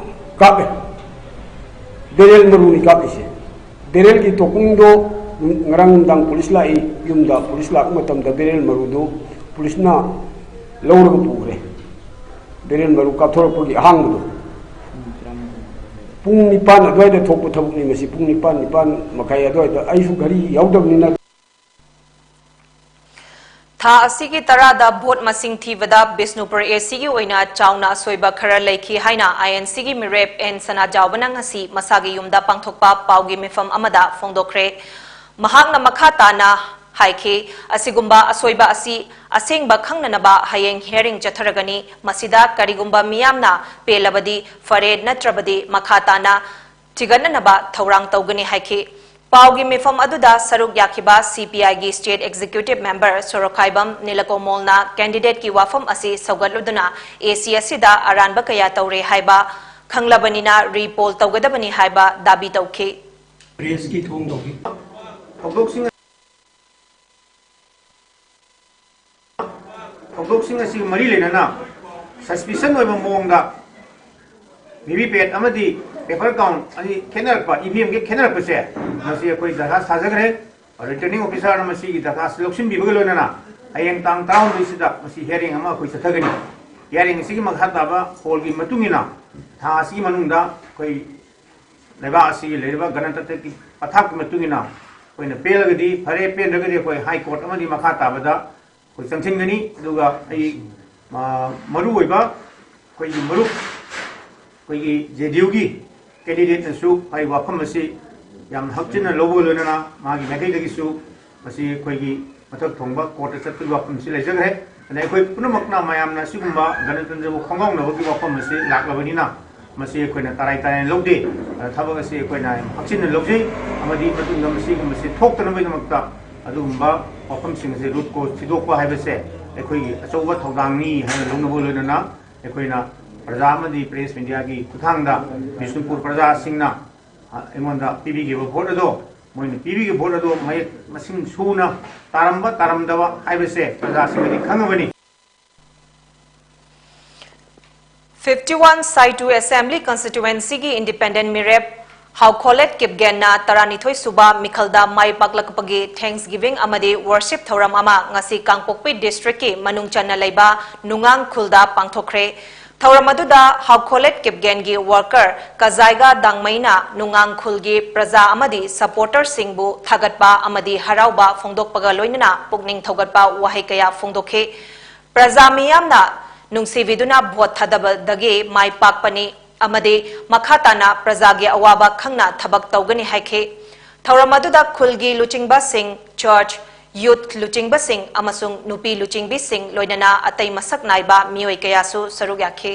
ꯀꯥꯞꯄꯦ, barrel ꯃꯔꯨꯅꯤ ꯀꯥꯞꯄꯤꯁꯦ꯫ ꯕꯦꯔꯦꯜꯒꯤ ꯇꯣꯀꯨꯡꯗꯣ ꯉꯔꯥꯡ ꯅꯨꯡꯗꯥꯡ ꯄꯨꯂꯤꯁ ꯂꯥꯛꯏ꯫ ꯌꯨꯝꯗ ꯄꯨꯂꯤꯁ ꯂꯥꯛꯄ ꯃꯇꯝꯗ ꯕꯦꯔꯦꯜ ꯃꯔꯨꯗꯨ ꯄꯨꯂꯤꯁꯅ ꯂꯧꯔꯒ ꯄꯨꯈ꯭ꯔꯦ꯫ ꯕꯦꯔꯦꯜ ꯃꯔꯨ ꯀꯥꯞꯊꯣꯔꯛꯄꯒꯤ ꯑꯍꯥꯡꯕꯗꯣ꯫ ꯄꯨꯡ ꯅꯤꯄꯥꯟ ꯑꯗꯨꯋꯥꯏꯗ ꯊꯣꯛꯄ ꯊꯕꯛꯅꯤ ꯃꯁꯤ꯫ ꯄꯨꯡ ꯅꯤꯄꯥꯟ, ꯅꯤꯄꯥꯟ ꯃꯈꯥꯏ ꯑꯗꯨꯋꯥꯏꯗ꯫ ꯑꯩꯁꯨ ꯘꯔꯤ ꯌꯥꯎꯗꯕꯅꯤꯅ꯫ ꯊꯥ ꯑꯁꯤꯒꯤ ꯇꯔꯥꯗ ꯚꯣꯠ ꯃꯁꯤꯡ ꯊꯤꯕꯗ ꯕꯤꯁꯅꯨꯄꯨꯔ ꯑꯦꯁꯤꯒꯤ ꯑꯣꯏꯅ ꯆꯥꯎꯅ ꯑꯁꯣꯏꯕ ꯈꯔ ꯂꯩꯈꯤ ꯍꯥꯏꯅ ꯑꯥꯏ ꯑꯦꯟ ꯁꯤꯒꯤ ꯃꯤꯔꯦꯞ ꯑꯦꯟ ꯁꯅꯥꯖꯥꯎꯕꯅ ꯉꯁꯤ ꯃꯁꯥꯒꯤ ꯌꯨꯝꯗ ꯄꯥꯡꯊꯣꯛꯄ ꯄꯥꯎꯒꯤ ꯃꯤꯐꯝ ꯑꯃꯗ ꯐꯣꯡꯗꯣꯛꯈ꯭ꯔꯦ꯫ ꯃꯍꯥꯛꯅ ꯃꯈꯥ ꯇꯥꯅ ꯍꯥꯏꯈꯤ, ꯑꯁꯤꯒꯨꯝꯕ ꯑꯁꯣꯏꯕ ꯑꯁꯤ ꯑꯁꯦꯡꯕ ꯈꯪꯅꯅꯕ ꯍꯌꯦꯡ ꯍꯤꯌꯥꯔꯤꯡ ꯆꯠꯊꯔꯒꯅꯤ꯫ ꯃꯁꯤꯗ ꯀꯔꯤꯒꯨꯝꯕ ꯃꯤꯌꯥꯝꯅ ꯄꯦꯜꯂꯕꯗꯤ ꯐꯔꯦ, ꯅꯠꯇ꯭ꯔꯕꯗꯤ ꯃꯈꯥ ꯇꯥꯅ ꯊꯤꯒꯠꯅꯅꯕ ꯊꯧꯔꯥꯡ ꯇꯧꯒꯅꯤ ꯍꯥꯏꯈꯤ꯫ ꯄꯥꯎꯒꯤ ꯃꯤꯐꯝ ꯑꯗꯨꯗ ꯁꯔꯨꯛ ꯌꯥꯈꯤꯕ ꯁꯤ ꯄꯤ ꯑꯥꯏꯒꯤ state executive member ꯁꯣꯔꯣꯛꯈꯥꯏꯕꯝ ꯅꯤꯂꯀꯣꯃꯣꯜꯅ candidateꯀꯤ ꯋꯥꯐꯝ ꯑꯁꯤ ꯁꯧꯒꯠꯂꯨꯗꯨꯅ ꯑꯦ ꯁꯤ ꯑꯁꯤꯗ ꯑꯔꯥꯟꯕ ꯀꯌꯥ ꯇꯧꯔꯦ ꯍꯥꯏꯕ ꯈꯪꯂꯕꯅꯤꯅ repoll ꯇꯧꯒꯗꯕꯅꯤ ꯍꯥꯏꯕ ꯗꯥꯕꯤ ꯇꯧꯈꯤ꯫ ꯄ꯭ꯔꯦꯁꯀꯤ ꯊꯣꯡ ꯇꯧꯕꯤ꯫ ꯊꯧꯗꯣꯛꯁꯤꯡ ꯊꯧꯗꯣꯛꯁꯤꯡ ꯑꯁꯤꯒ ꯃꯔꯤ ꯂꯩꯅꯅ suspicion ꯑꯣꯏꯕ ꯃꯑꯣꯡꯗ ꯚꯤ ꯚꯤ ꯄꯦꯠ ꯑꯃꯗꯤ paper count ꯑꯅꯤ ꯈꯦꯠꯅꯔꯛꯄ, ꯏ ꯚꯤ ꯑꯦꯝꯒꯤ ꯈꯦꯠꯅꯔꯛꯄꯁꯦ, ꯃꯁꯤ ꯑꯩꯈꯣꯏ ꯗꯔꯈꯥꯁ ꯊꯥꯖꯈ꯭ꯔꯦ꯫ Returning officerꯅ ꯃꯁꯤꯒꯤ ꯗꯔꯈꯥꯁ ꯂꯧꯁꯤꯟꯕꯤꯕꯒ ꯂꯣꯏꯅꯅ ꯍꯌꯦꯡ ꯇꯥꯡ ꯇꯔꯥꯍꯨꯝꯗꯣꯏꯁꯤꯗ ꯃꯁꯤ hearing ꯑꯃ ꯑꯩꯈꯣꯏ ꯆꯠꯊꯒꯅꯤ꯫ Hearing ꯑꯁꯤꯒꯤ ꯃꯈꯥ ꯇꯥꯕ ꯐꯣꯜꯒꯤ ꯃꯇꯨꯡ ꯏꯟꯅ ꯊꯥ ꯑꯁꯤꯒꯤ ꯃꯅꯨꯡꯗ ꯑꯩꯈꯣꯏ ꯂꯩꯕꯥꯛ ꯑꯁꯤꯒꯤ ꯂꯩꯔꯤꯕ ꯒꯅꯇꯟꯇ꯭ꯔꯒꯤ ꯄꯊꯥꯞꯀꯤ ꯃꯇꯨꯡ ꯏꯟꯅ ꯑꯩꯈꯣꯏꯅ ꯄꯦꯜꯂꯒꯗꯤ ꯐꯔꯦ, ꯄꯦꯟꯗ꯭ꯔꯒꯗꯤ ꯑꯩꯈꯣꯏ High Court ꯑꯃꯗꯤ ꯃꯈꯥ ꯇꯥꯕꯗ ꯑꯩꯈꯣꯏ ꯆꯪꯁꯤꯟꯒꯅꯤ꯫ ꯑꯗꯨꯒ ꯑꯩ, ꯑ, ꯃꯔꯨ ꯑꯣꯏꯕ ꯑꯩꯈꯣꯏꯒꯤ ꯃꯔꯨꯞ, ꯑꯩꯈꯣꯏꯒꯤ ꯖꯦ ꯗꯤ ꯌꯨꯒꯤ candidateꯅꯁꯨ ꯑꯩ ꯋꯥꯐꯝ ꯑꯁꯤ ꯌꯥꯝ ꯍꯛꯆꯤꯟꯅ ꯂꯧꯕꯒ ꯂꯣꯏꯅꯅ ꯃꯥꯒꯤ ꯃꯥꯏꯀꯩꯗꯒꯤꯁꯨ ꯃꯁꯤ ꯑꯩꯈꯣꯏꯒꯤ ꯃꯊꯛ ꯊꯣꯡꯕ courtꯇ ꯆꯠꯄꯒꯤ ꯋꯥꯐꯝ ꯑꯁꯤ ꯂꯩꯖꯈ꯭ꯔꯦ꯫ ꯑꯗꯨꯅ ꯑꯩꯈꯣꯏ ꯄꯨꯝꯅꯃꯛꯅ ꯃꯌꯥꯝꯅ ꯑꯁꯤꯒꯨꯝꯕ ꯒꯅꯇꯟꯇ꯭ꯔꯕꯨ ꯈꯣꯡꯒꯥꯎꯅꯕꯒꯤ ꯋꯥꯐꯝ ꯑꯁꯤ ꯂꯥꯛꯂꯕꯅꯤꯅ ꯃꯁꯤ ꯑꯩꯈꯣꯏꯅ ꯇꯔꯥꯏ ꯇꯔꯥꯏꯅ ꯂꯧꯗꯦ꯫ ꯑꯗ ꯊꯕꯛ ꯑꯁꯤ ꯑꯩꯈꯣꯏꯅ ꯌꯥꯝ ꯍꯛꯆꯤꯟꯅ ꯂꯧꯖꯩ ꯑꯃꯗꯤ ꯃꯇꯨꯡꯗ ꯃꯁꯤꯒꯨꯝꯕꯁꯤ ꯊꯣꯛꯇꯅꯕꯒꯤꯗꯃꯛꯇ ꯑꯗꯨꯒꯨꯝꯕ ꯋꯥꯐꯝꯁꯤꯡ ꯑꯁꯤ root cause ꯊꯤꯗꯣꯛꯄ ꯍꯥꯏꯕꯁꯦ ꯑꯩꯈꯣꯏꯒꯤ ꯑꯆꯧꯕ ꯊꯧꯗꯥꯡꯅꯤ ꯍꯥꯏꯅ ꯂꯧꯅꯕꯒ ꯂꯣꯏꯅꯅ ꯑꯩꯈꯣꯏꯅ ꯄ꯭ꯔꯖꯥ ꯑꯃꯗꯤ press mediaꯒꯤ ꯈꯨꯠꯊꯥꯡꯗ ꯕꯤꯁꯅꯨꯄꯨꯔ ꯄ꯭ꯔꯖꯥꯁꯤꯡꯅ ꯑꯩꯉꯣꯟꯗ ꯄꯤꯕꯤꯈꯤꯕ vote ꯑꯗꯣ, ꯃꯣꯏꯅ ꯄꯤꯕꯤꯈꯤꯕ vote ꯑꯗꯣ ꯃꯌꯦꯛ ꯃꯁꯤꯡ ꯁꯨꯅ ꯇꯥꯔꯝꯕ ꯇꯥꯔꯝꯗꯕ ꯍꯥꯏꯕꯁꯦ ꯄ꯭ꯔꯖꯥꯁꯤꯡꯅꯗꯤ ꯈꯪꯉꯕꯅꯤ꯫ fifty one Saitu Assembly Constituencyꯒꯤ independent ꯃꯤꯔꯦꯞ ꯍꯥꯎꯈꯣꯂꯦꯠ ꯀꯤꯞꯒꯦꯟꯅ ꯇꯔꯥꯅꯤꯊꯣꯏ ꯁꯨꯕ ꯃꯤꯈꯜꯗ ꯃꯥꯏ ꯄꯥꯛꯂꯛꯄꯒꯤ Thanksgiving ꯑꯃꯗꯤ Worship ꯊꯧꯔꯝ ꯑꯃ ꯉꯁꯤ ꯀꯥꯡꯄꯣꯛꯄꯤ district ꯀꯤ ꯃꯅꯨꯡ ꯆꯟꯅ ꯂꯩꯕ ꯅꯨꯡꯉꯥꯡ ꯈꯨꯜꯗ ꯄꯥꯡꯊꯣꯛꯈ꯭ꯔꯦ꯫ ꯊꯧꯔꯝ ꯑꯗꯨꯗ ꯍꯥꯎꯈꯣꯂꯦꯠ ꯀꯤꯞꯒꯦꯟꯒꯤ worker ꯀꯖꯥꯏꯒ ꯗꯥꯡꯃꯩꯅ ꯅꯨꯡꯉꯥꯡ ꯈꯨꯜꯒꯤ ꯄ꯭ꯔꯖꯥ ꯑꯃꯗꯤ supporter ꯁꯤꯡꯕꯨ ꯊꯥꯒꯠꯄ ꯑꯃꯗꯤ ꯍꯔꯥꯎꯕ ꯐꯣꯡꯗꯣꯛꯄꯒ ꯂꯣꯏꯅꯅ ꯄꯨꯛꯅꯤꯡ ꯊꯧꯒꯠꯄ ꯋꯥꯍꯩ ꯀꯌꯥ ꯐꯣꯡꯗꯣꯛꯈꯤ꯫ ꯄ꯭ꯔꯖꯥ ꯃꯤꯌꯥꯝꯅ ꯅꯨꯡꯁꯤꯕꯤꯗꯨꯅ vote ꯊꯥꯗꯕꯗꯒꯤ ꯃꯥꯏ ꯄꯥꯛꯄꯅꯤ ꯑꯃꯗꯤ ꯃꯈꯥ ꯇꯥꯅ ꯄ꯭ꯔꯖꯥꯒꯤ ꯑꯋꯥꯕ ꯈꯪꯅ ꯊꯕꯛ ꯇꯧꯒꯅꯤ ꯍꯥꯏꯈꯤ꯫ ꯊꯧꯔꯝ ꯑꯗꯨꯗ ꯈꯨꯜꯒꯤ ꯂꯨꯆꯤꯡꯕꯁꯤꯡ, church, youth ꯂꯨꯆꯤꯡꯕꯁꯤꯡ ꯑꯃꯁꯨꯡ ꯅꯨꯄꯤ ꯂꯨꯆꯤꯡꯕꯤꯁꯤꯡ ꯂꯣꯏꯅꯅ ꯑꯇꯩ ꯃꯁꯛ ꯅꯥꯏꯕ ꯃꯤꯑꯣꯏ ꯀꯌꯥꯁꯨ ꯁꯔꯨꯛ ꯌꯥꯈꯤ꯫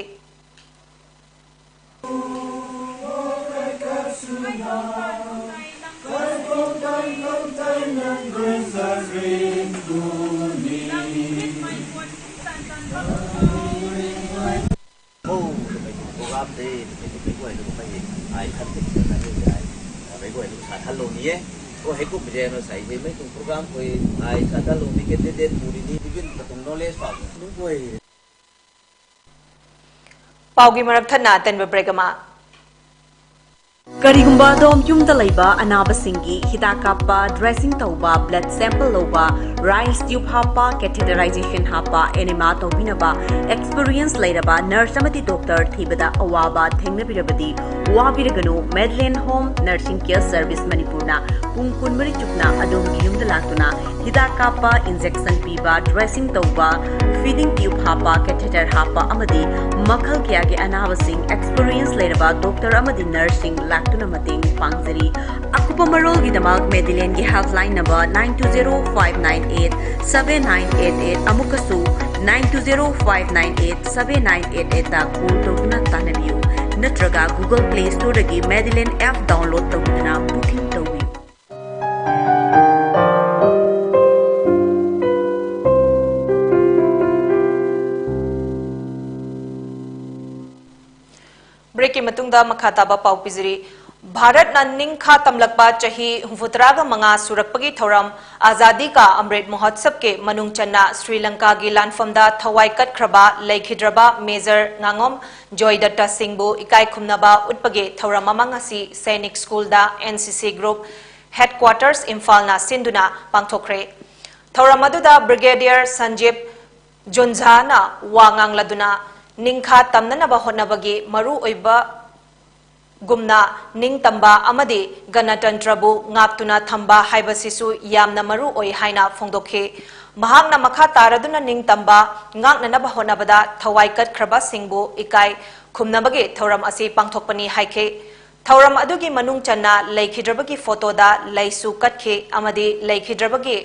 ꯄꯥꯎꯒꯤ ꯃꯔꯛ ꯊꯠꯅ ꯑꯇꯦꯟꯕ break ꯑꯃ꯫ ꯀꯔꯤꯒꯨꯝꯕ ꯑꯗꯣꯝ ꯌꯨꯝꯗ ꯂꯩꯕ ꯑꯅꯥꯕꯁꯤꯡꯒꯤ ꯍꯤꯗꯥꯛ ꯀꯥꯞꯄ, dressing ꯇꯧꯕ, blood sample ꯂꯧꯕ, rice tube ꯍꯥꯞꯄ, catheterization ꯍꯥꯞꯄ, enema ꯇꯧꯕꯤꯅꯕ experience ꯂꯩꯔꯕ nurse ꯑꯃꯗꯤ doctor ꯊꯤꯕꯗ ꯑꯋꯥꯕ ꯊꯦꯡꯅꯕꯤꯔꯕꯗꯤ ꯋꯥꯕꯤꯔꯒꯅꯨ꯫ Medland Home Nursing Care Service ꯃꯅꯤꯄꯨꯔꯅ ꯄꯨꯡ ꯀꯨꯟꯃꯔꯤ ꯆꯨꯞꯅ ꯑꯗꯣꯝꯒꯤ ꯌꯨꯝꯗ ꯂꯥꯛꯇꯨꯅ ꯍꯤꯗꯥꯛ ꯀꯥꯞꯄ, injection ꯄꯤꯕ, dressing ꯇꯧꯕ, feeding tube ꯍꯥꯞꯄ, catheter ꯍꯥꯞꯄ ꯑꯃꯗꯤ ꯃꯈꯜ ꯀꯌꯥꯒꯤ ꯑꯅꯥꯕꯁꯤꯡ experience ꯂꯩꯔꯕ doctor ꯑꯃꯗꯤ nurse ꯁꯤꯡ ꯂꯥꯛꯇꯨꯅ ꯃꯇꯦꯡ ꯄꯥꯡꯖꯔꯤ꯫ ꯑꯀꯨꯞꯄ ꯃꯔꯣꯜꯒꯤꯗꯃꯛ Medland ꯒꯤ helpline number nine two zero five nine eight seven nine eight eight, ꯑꯃꯨꯛꯀꯁꯨ nine two zero five nine eight seven nine eight eight ꯇ call ꯇꯧꯗꯨꯅ ꯇꯥꯟꯅꯕꯤꯌꯨ, ꯅꯠꯇ꯭ꯔꯒ Google Play Store ꯗꯒꯤ Medland app download ꯇꯧꯗꯨꯅ booking ꯇꯧꯕꯤꯌꯨ꯫ Break ꯀꯤ ꯃꯇꯨꯡꯗ ꯃꯈꯥ ꯇꯥꯕ ꯄꯥꯎ ꯄꯤꯖꯔꯤ꯫ ꯚꯥꯔꯠꯅ ꯅꯤꯡꯈꯥ ꯇꯝꯂꯛꯄ ꯆꯍꯤ ꯍꯨꯝꯐꯨꯇꯔꯥꯒ ꯃꯉꯥ ꯁꯨꯔꯛꯄꯒꯤ ꯊꯧꯔꯝ ꯑꯖꯥꯗꯤ ꯀꯥ ꯑꯃ꯭ꯔꯤꯠ ꯃꯍꯣꯠꯁꯕꯀꯤ ꯃꯅꯨꯡ ꯆꯟꯅ ꯁ꯭ꯔꯤ ꯂꯪꯀꯥꯒꯤ ꯂꯥꯟꯐꯝꯗ ꯊꯋꯥꯏ ꯀꯠꯈ꯭ꯔꯕ ꯂꯩꯈꯤꯗ꯭ꯔꯕ ꯃꯦꯖꯔ ꯉꯥꯉꯣꯝ ꯖꯣꯏꯗꯠꯇ ꯁꯤꯡꯕꯨ ꯏꯀꯥꯏ ꯈꯨꯝꯅꯕ ꯎꯠꯄꯒꯤ ꯊꯧꯔꯝ ꯑꯃ ꯉꯁꯤ ꯁꯩꯅꯤꯛ ꯁ꯭ꯀꯨꯜꯗ N C C group headquarters ꯏꯝꯐꯥꯜꯅ ꯁꯤꯟꯗꯨꯅ ꯄꯥꯡꯊꯣꯛꯈ꯭ꯔꯦ꯫ ꯊꯧꯔꯝ ꯑꯗꯨꯗ ꯕ꯭ꯔꯤꯒꯦꯗꯤꯌꯔ ꯁꯟꯖꯤꯞ ꯖꯨꯟꯖꯥꯅ ꯋꯥ ꯉꯥꯡꯂꯗꯨꯅ ꯅꯤꯡꯈꯥ ꯇꯝꯅꯅꯕ ꯍꯣꯠꯅꯕꯒꯤ ꯃꯔꯨ ꯑꯣꯏꯕ ꯒꯨꯝꯅ ꯅꯤꯡꯇꯝꯕ ꯑꯃꯗꯤ ꯒꯅꯇꯟꯇ꯭ꯔꯕꯨ ꯉꯥꯛꯇꯨꯅ ꯊꯝꯕ ꯍꯥꯏꯕꯁꯤꯁꯨ ꯌꯥꯝꯅ ꯃꯔꯨ ꯑꯣꯏ ꯍꯥꯏꯅ ꯐꯣꯡꯗꯣꯛꯈꯤ꯫ ꯃꯍꯥꯛꯅ ꯃꯈꯥ ꯇꯥꯔꯗꯨꯅ ꯅꯤꯡꯇꯝꯕ ꯉꯥꯛꯅꯅꯕ ꯍꯣꯠꯅꯕꯗ ꯊꯋꯥꯏ ꯀꯠꯈ꯭ꯔꯕꯁꯤꯡꯕꯨ ꯏꯀꯥꯏ ꯈꯨꯝꯅꯕꯒꯤ ꯊꯧꯔꯝ ꯑꯁꯤ ꯄꯥꯡꯊꯣꯛꯄꯅꯤ ꯍꯥꯏꯈꯤ꯫ ꯊꯧꯔꯝ ꯑꯗꯨꯒꯤ ꯃꯅꯨꯡ ꯆꯟꯅ ꯂꯩꯈꯤꯗ꯭ꯔꯕꯒꯤ ꯐꯣꯇꯣꯗ ꯂꯩꯁꯨ ꯀꯠꯈꯤ ꯑꯃꯗꯤ ꯂꯩꯈꯤꯗ꯭ꯔꯕꯒꯤ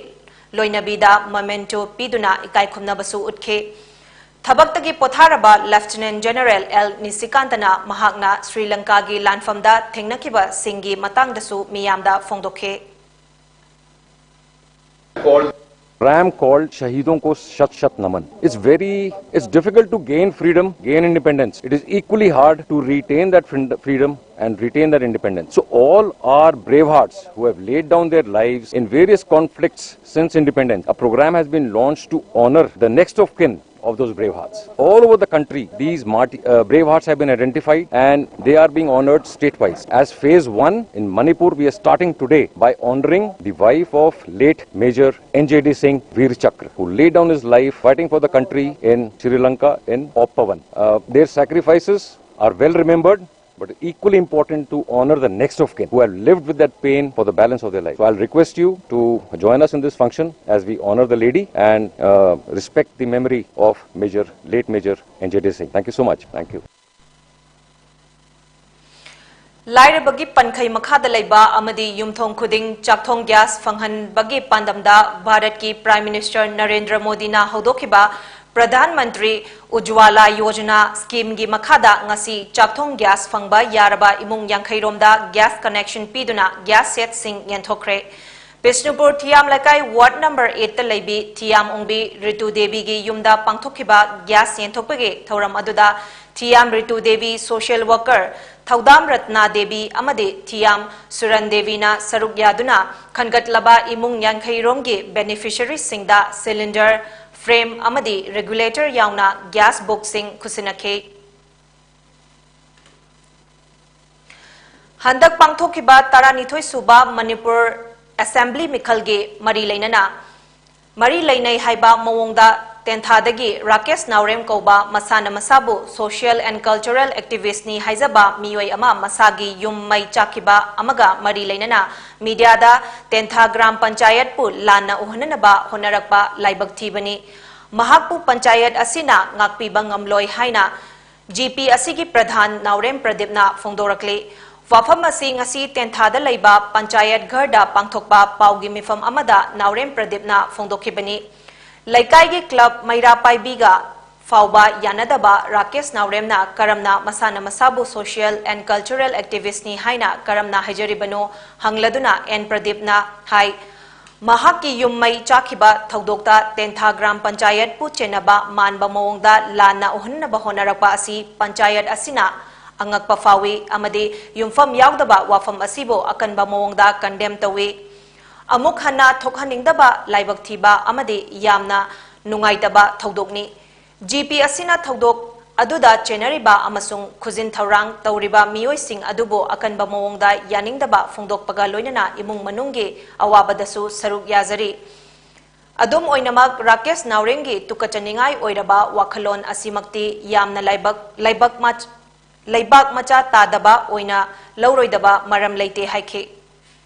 ꯂꯣꯏꯅꯕꯤꯗ ꯃꯣꯃꯦꯟꯇꯣ ꯄꯤꯗꯨꯅ ꯏꯀꯥꯏ ꯈꯨꯝꯅꯕꯁꯨ ꯎꯠꯈꯤ꯫ ꯊꯕꯛꯇꯒꯤ ꯄꯣꯊꯥꯔꯕ ꯂꯦꯐꯇꯤꯅꯦꯟ ꯖꯦꯅꯔꯦꯜ ꯑꯦꯜ ꯅꯤꯁꯤꯀꯥꯟꯇꯅ ꯃꯍꯥꯛꯅ ꯁ꯭ꯔꯤ ꯂꯪꯀꯥꯒꯤ ꯂꯥꯟꯐꯝꯗ ꯊꯦꯡꯅꯈꯤꯕꯁꯤꯡꯒꯤ ꯃꯇꯥꯡꯗꯁꯨ ꯃꯤꯌꯥꯝꯗ ꯐꯣꯡꯗꯣꯛꯈꯤ꯫ Program called Shaheedon Ko Shat Shat Naman. It's very, it's difficult to gain freedom, gain independence. It is equally hard to retain that freedom and retain that independence. So all our bravehearts who have laid down their lives in various conflicts since independence, a program has been launched to honor the next of kin of those bravehearts. All over the country, these marty- uh, bravehearts have been identified and they are being honored state-wise. As phase one in Manipur, we are starting today by honoring the wife of late Major N J D Singh Veer Chakra, who laid down his life fighting for the country in Sri Lanka in Op Pawan. Uh, their sacrifices are well remembered, but equally important to honor the next of kin who have lived with that pain for the balance of their life. So I'll request you to join us in this function as we honor the lady and uh, respect the memory of Major, late Major N J D Singh. Thank you so much. Thank you. ꯂꯥꯏꯔꯕꯒꯤ ꯄꯟꯈꯩ ꯃꯈꯥꯗ ꯂꯩꯕ ꯑꯃꯗꯤ ꯌꯨꯝꯊꯣꯡ ꯈꯨꯗꯤꯡ ꯆꯥꯛꯊꯣꯡ gas ꯐꯪꯍꯟꯕꯒꯤ ꯄꯥꯟꯗꯝꯗ ꯚꯥꯔꯠꯀꯤ Prime Minister Narendra ꯃꯣꯗꯤꯅ ꯍꯧꯗꯣꯛꯈꯤꯕ ꯄ꯭ꯔꯙꯥꯟ ꯃꯟꯇ꯭ꯔꯤ ꯎꯖ꯭ꯋꯥꯂꯥ ꯌꯣꯖꯅꯥ ꯁ꯭ꯀꯤꯝꯒꯤ ꯃꯈꯥꯗ ꯉꯁꯤ ꯆꯥꯛꯊꯣꯡ ꯒ꯭ꯌꯥꯁ ꯐꯪꯕ ꯌꯥꯔꯕ ꯏꯃꯨꯡ ꯌꯥꯡꯈꯩ ꯔꯣꯝꯗ ꯒ꯭ꯌꯥꯁ ꯀꯅꯦꯛꯁꯟ ꯄꯤꯗꯨꯅ ꯒ꯭ꯌꯥꯁ ꯁꯦꯠꯁꯤꯡ ꯌꯦꯟꯊꯣꯛꯈ꯭ꯔꯦ꯫ ꯕꯤꯁꯅꯨꯄꯨꯔ ꯊꯤꯌꯥꯝ ꯂꯩꯀꯥꯏ ꯋꯥꯔꯗ ꯅꯝꯕꯔ ꯑꯩꯠꯇ ꯂꯩꯕꯤ ꯊꯤꯌꯥꯝ ꯑꯣꯡꯕꯤ ꯔꯤꯇꯨ ꯗꯦꯕꯤꯒꯤ ꯌꯨꯝꯗ ꯄꯥꯡꯊꯣꯛꯈꯤꯕ ꯒ꯭ꯌꯥꯁ ꯌꯦꯟꯊꯣꯛꯄꯒꯤ ꯊꯧꯔꯝ ꯑꯗꯨꯗ ꯊꯤꯌꯥꯝ ꯔꯤꯇꯨ ꯗꯦꯕꯤ ꯁꯣꯁꯤꯌꯦꯜ ꯋꯥꯔꯀꯔ ꯊꯧꯗꯥꯝ ꯔꯠꯅꯥ ꯗꯦꯕꯤ ꯑꯃꯗꯤ ꯊꯤꯌꯥꯝ ꯁꯨꯔꯟ ꯗꯦꯕꯤꯅ ꯁꯔꯨꯛ ꯌꯥꯗꯨꯅ ꯈꯟꯒꯠꯂꯕ ꯏꯃꯨꯡ ꯌꯥꯡꯈꯩ ꯔꯣꯝꯒꯤ ꯕꯦꯅꯤꯐꯤꯁꯔꯤꯁꯤꯡꯗ ꯁꯤꯂꯤꯟꯗꯔ, ꯐ꯭ꯔꯦꯝ ꯑꯃꯗꯤ ꯔꯦꯒꯨꯂꯦꯇꯔ ꯌꯥꯎꯅ ꯒ꯭ꯌꯥꯁ ꯕꯨꯛꯁꯤꯡ ꯈꯨꯠꯁꯤꯟꯅꯈꯤ꯫ ꯍꯟꯗꯛ ꯄꯥꯡꯊꯣꯛꯈꯤꯕ ꯇꯔꯥꯅꯤꯊꯣꯏ ꯁꯨꯕ ꯃꯅꯤꯄꯨꯔ ꯑꯦꯁꯦꯝꯕ꯭ꯂꯤ ꯃꯤꯈꯜꯒꯤ ꯃꯔꯤ ꯂꯩꯅꯅ ꯃꯔꯤ ꯂꯩꯅꯩ ꯍꯥꯏꯕ ꯃꯑꯣꯡꯗ ꯇꯦꯟꯊꯥꯗꯒꯤ ꯔꯥꯀꯦꯁ ꯅꯥꯎꯔꯦꯝ ꯀꯧꯕ ꯃꯁꯥꯅ ꯃꯁꯥꯕꯨ social and cultural activistꯅꯤ ꯍꯥꯏꯖꯕ ꯃꯤꯑꯣꯏ ꯑꯃ ꯃꯁꯥꯒꯤ ꯌꯨꯝ ꯃꯩ ꯆꯥꯛꯈꯤꯕ ꯑꯃꯒ ꯃꯔꯤ ꯂꯩꯅꯅ ꯃꯤꯗꯤꯌꯥꯗ ꯇꯦꯟꯊꯥ ꯒ꯭ꯔꯥꯝ ꯄꯟꯆꯥꯌꯠꯄꯨ ꯂꯥꯟꯅ ꯎꯍꯟꯅꯅꯕ ꯍꯣꯠꯅꯔꯛꯄ ꯂꯥꯏꯕꯛ ꯊꯤꯕꯅꯤ꯫ ꯃꯍꯥꯛꯄꯨ ꯄꯟꯆꯥꯌꯠ ꯑꯁꯤꯅ ꯉꯥꯛꯄꯤꯕ ꯉꯝꯂꯣꯏ ꯍꯥꯏꯅ ꯖꯤꯄꯤ ꯑꯁꯤꯒꯤ ꯄ꯭ꯔꯙꯥꯟ ꯅꯥꯎꯔꯦꯝ ꯄ꯭ꯔꯗꯤꯞꯅ ꯐꯣꯡꯗꯣꯔꯛꯂꯤ꯫ ꯋꯥꯐꯝ ꯑꯁꯤ ꯉꯁꯤ ꯇꯦꯟꯊꯥꯗ ꯂꯩꯕ ꯄꯟꯆꯥꯌꯠ ꯘꯔꯗ ꯄꯥꯡꯊꯣꯛꯄ ꯄꯥꯎꯒꯤ ꯃꯤꯐꯝ ꯑꯃꯗ ꯅꯥꯎꯔꯦꯝ ꯄ꯭ꯔꯗꯤꯞꯅ ꯐꯣꯡꯗꯣꯛꯈꯤꯕꯅꯤ꯫ ꯂꯩꯀꯥꯏꯒꯤ ꯀ꯭ꯂꯕ ꯃꯩꯔꯥ ꯄꯥꯏꯕꯤꯒ ꯐꯥꯎꯕ ꯌꯥꯅꯗꯕ ꯔꯥꯀꯦꯁ ꯅꯥꯎꯔꯦꯝꯅ ꯀꯔꯝꯅ ꯃꯁꯥꯅ ꯃꯁꯥꯕꯨ social and cultural activistꯅꯤ ꯍꯥꯏꯅ ꯀꯔꯝꯅ ꯍꯥꯏꯖꯔꯤꯕꯅꯣ ꯍꯪꯂꯗꯨꯅ ꯑꯦꯟ ꯄ꯭ꯔꯗꯤꯞꯅ ꯍꯥꯏ, ꯃꯍꯥꯛꯀꯤ ꯌꯨꯝ ꯃꯩ ꯆꯥꯛꯈꯤꯕ ꯊꯧꯗꯣꯛꯇ ꯇꯦꯟꯊꯥ ꯒ꯭ꯔꯥꯝ ꯄꯟꯆꯥꯌꯠꯄꯨ ꯆꯦꯟꯅꯕ ꯃꯥꯟꯕ ꯃꯑꯣꯡꯗ ꯂꯥꯟꯅ ꯎꯍꯟꯅꯕ ꯍꯣꯠꯅꯔꯛꯄ ꯑꯁꯤ ꯄꯟꯆꯥꯌꯠ ꯑꯁꯤꯅ ꯑꯉꯛꯄ ꯐꯥꯎꯏ ꯑꯃꯗꯤ ꯌꯨꯝꯐꯝ ꯌꯥꯎꯗꯕ ꯋꯥꯐꯝ ꯑꯁꯤꯕꯨ ꯑꯀꯟꯕ ꯃꯑꯣꯡꯗ ꯀꯟꯗꯦꯝ ꯇꯧꯏ꯫ ꯑꯃꯨꯛ ꯍꯟꯅ ꯊꯣꯛꯍꯟꯅꯤꯡꯗꯕ ꯂꯥꯏꯕꯛ ꯊꯤꯕ ꯑꯃꯗꯤ ꯌꯥꯝꯅ ꯅꯨꯡꯉꯥꯏꯇꯕ ꯊꯧꯗꯣꯛꯅꯤ꯫ ꯖꯤꯄꯤ ꯑꯁꯤꯅ ꯊꯧꯗꯣꯛ ꯑꯗꯨꯗ ꯆꯦꯟꯅꯔꯤꯕ ꯑꯃꯁꯨꯡ ꯈꯨꯖꯤꯟ ꯊꯧꯔꯥꯡ ꯇꯧꯔꯤꯕ ꯃꯤꯑꯣꯏꯁꯤꯡ ꯑꯗꯨꯕꯨ ꯑꯀꯟꯕ ꯃꯑꯣꯡꯗ ꯌꯥꯅꯤꯡꯗꯕ ꯐꯣꯡꯗꯣꯛꯄꯒ ꯂꯣꯏꯅꯅ ꯏꯃꯨꯡ ꯃꯅꯨꯡꯒꯤ ꯑꯋꯥꯕꯗꯁꯨ ꯁꯔꯨꯛ ꯌꯥꯖꯔꯤ꯫ ꯑꯗꯨꯝ ꯑꯣꯏꯅꯃꯛ, ꯔꯥꯀꯦꯁ ꯅꯥꯎꯔꯦꯝꯒꯤ ꯇꯨꯀꯠꯆꯅꯤꯡꯉꯥꯏ ꯑꯣꯏꯔꯕ ꯋꯥꯈꯜꯂꯣꯟ ꯑꯁꯤꯃꯛꯇꯤ ꯌꯥꯝꯅ ꯂꯥꯏꯕꯛ, ꯂꯩꯕꯥꯛ ꯃꯆ-, ꯂꯩꯕꯥꯛ ꯃꯆꯥ ꯇꯥꯗꯕ ꯑꯣꯏꯅ ꯂꯧꯔꯣꯏꯗꯕ ꯃꯔꯝ ꯂꯩꯇꯦ ꯍꯥꯏꯈꯤ꯫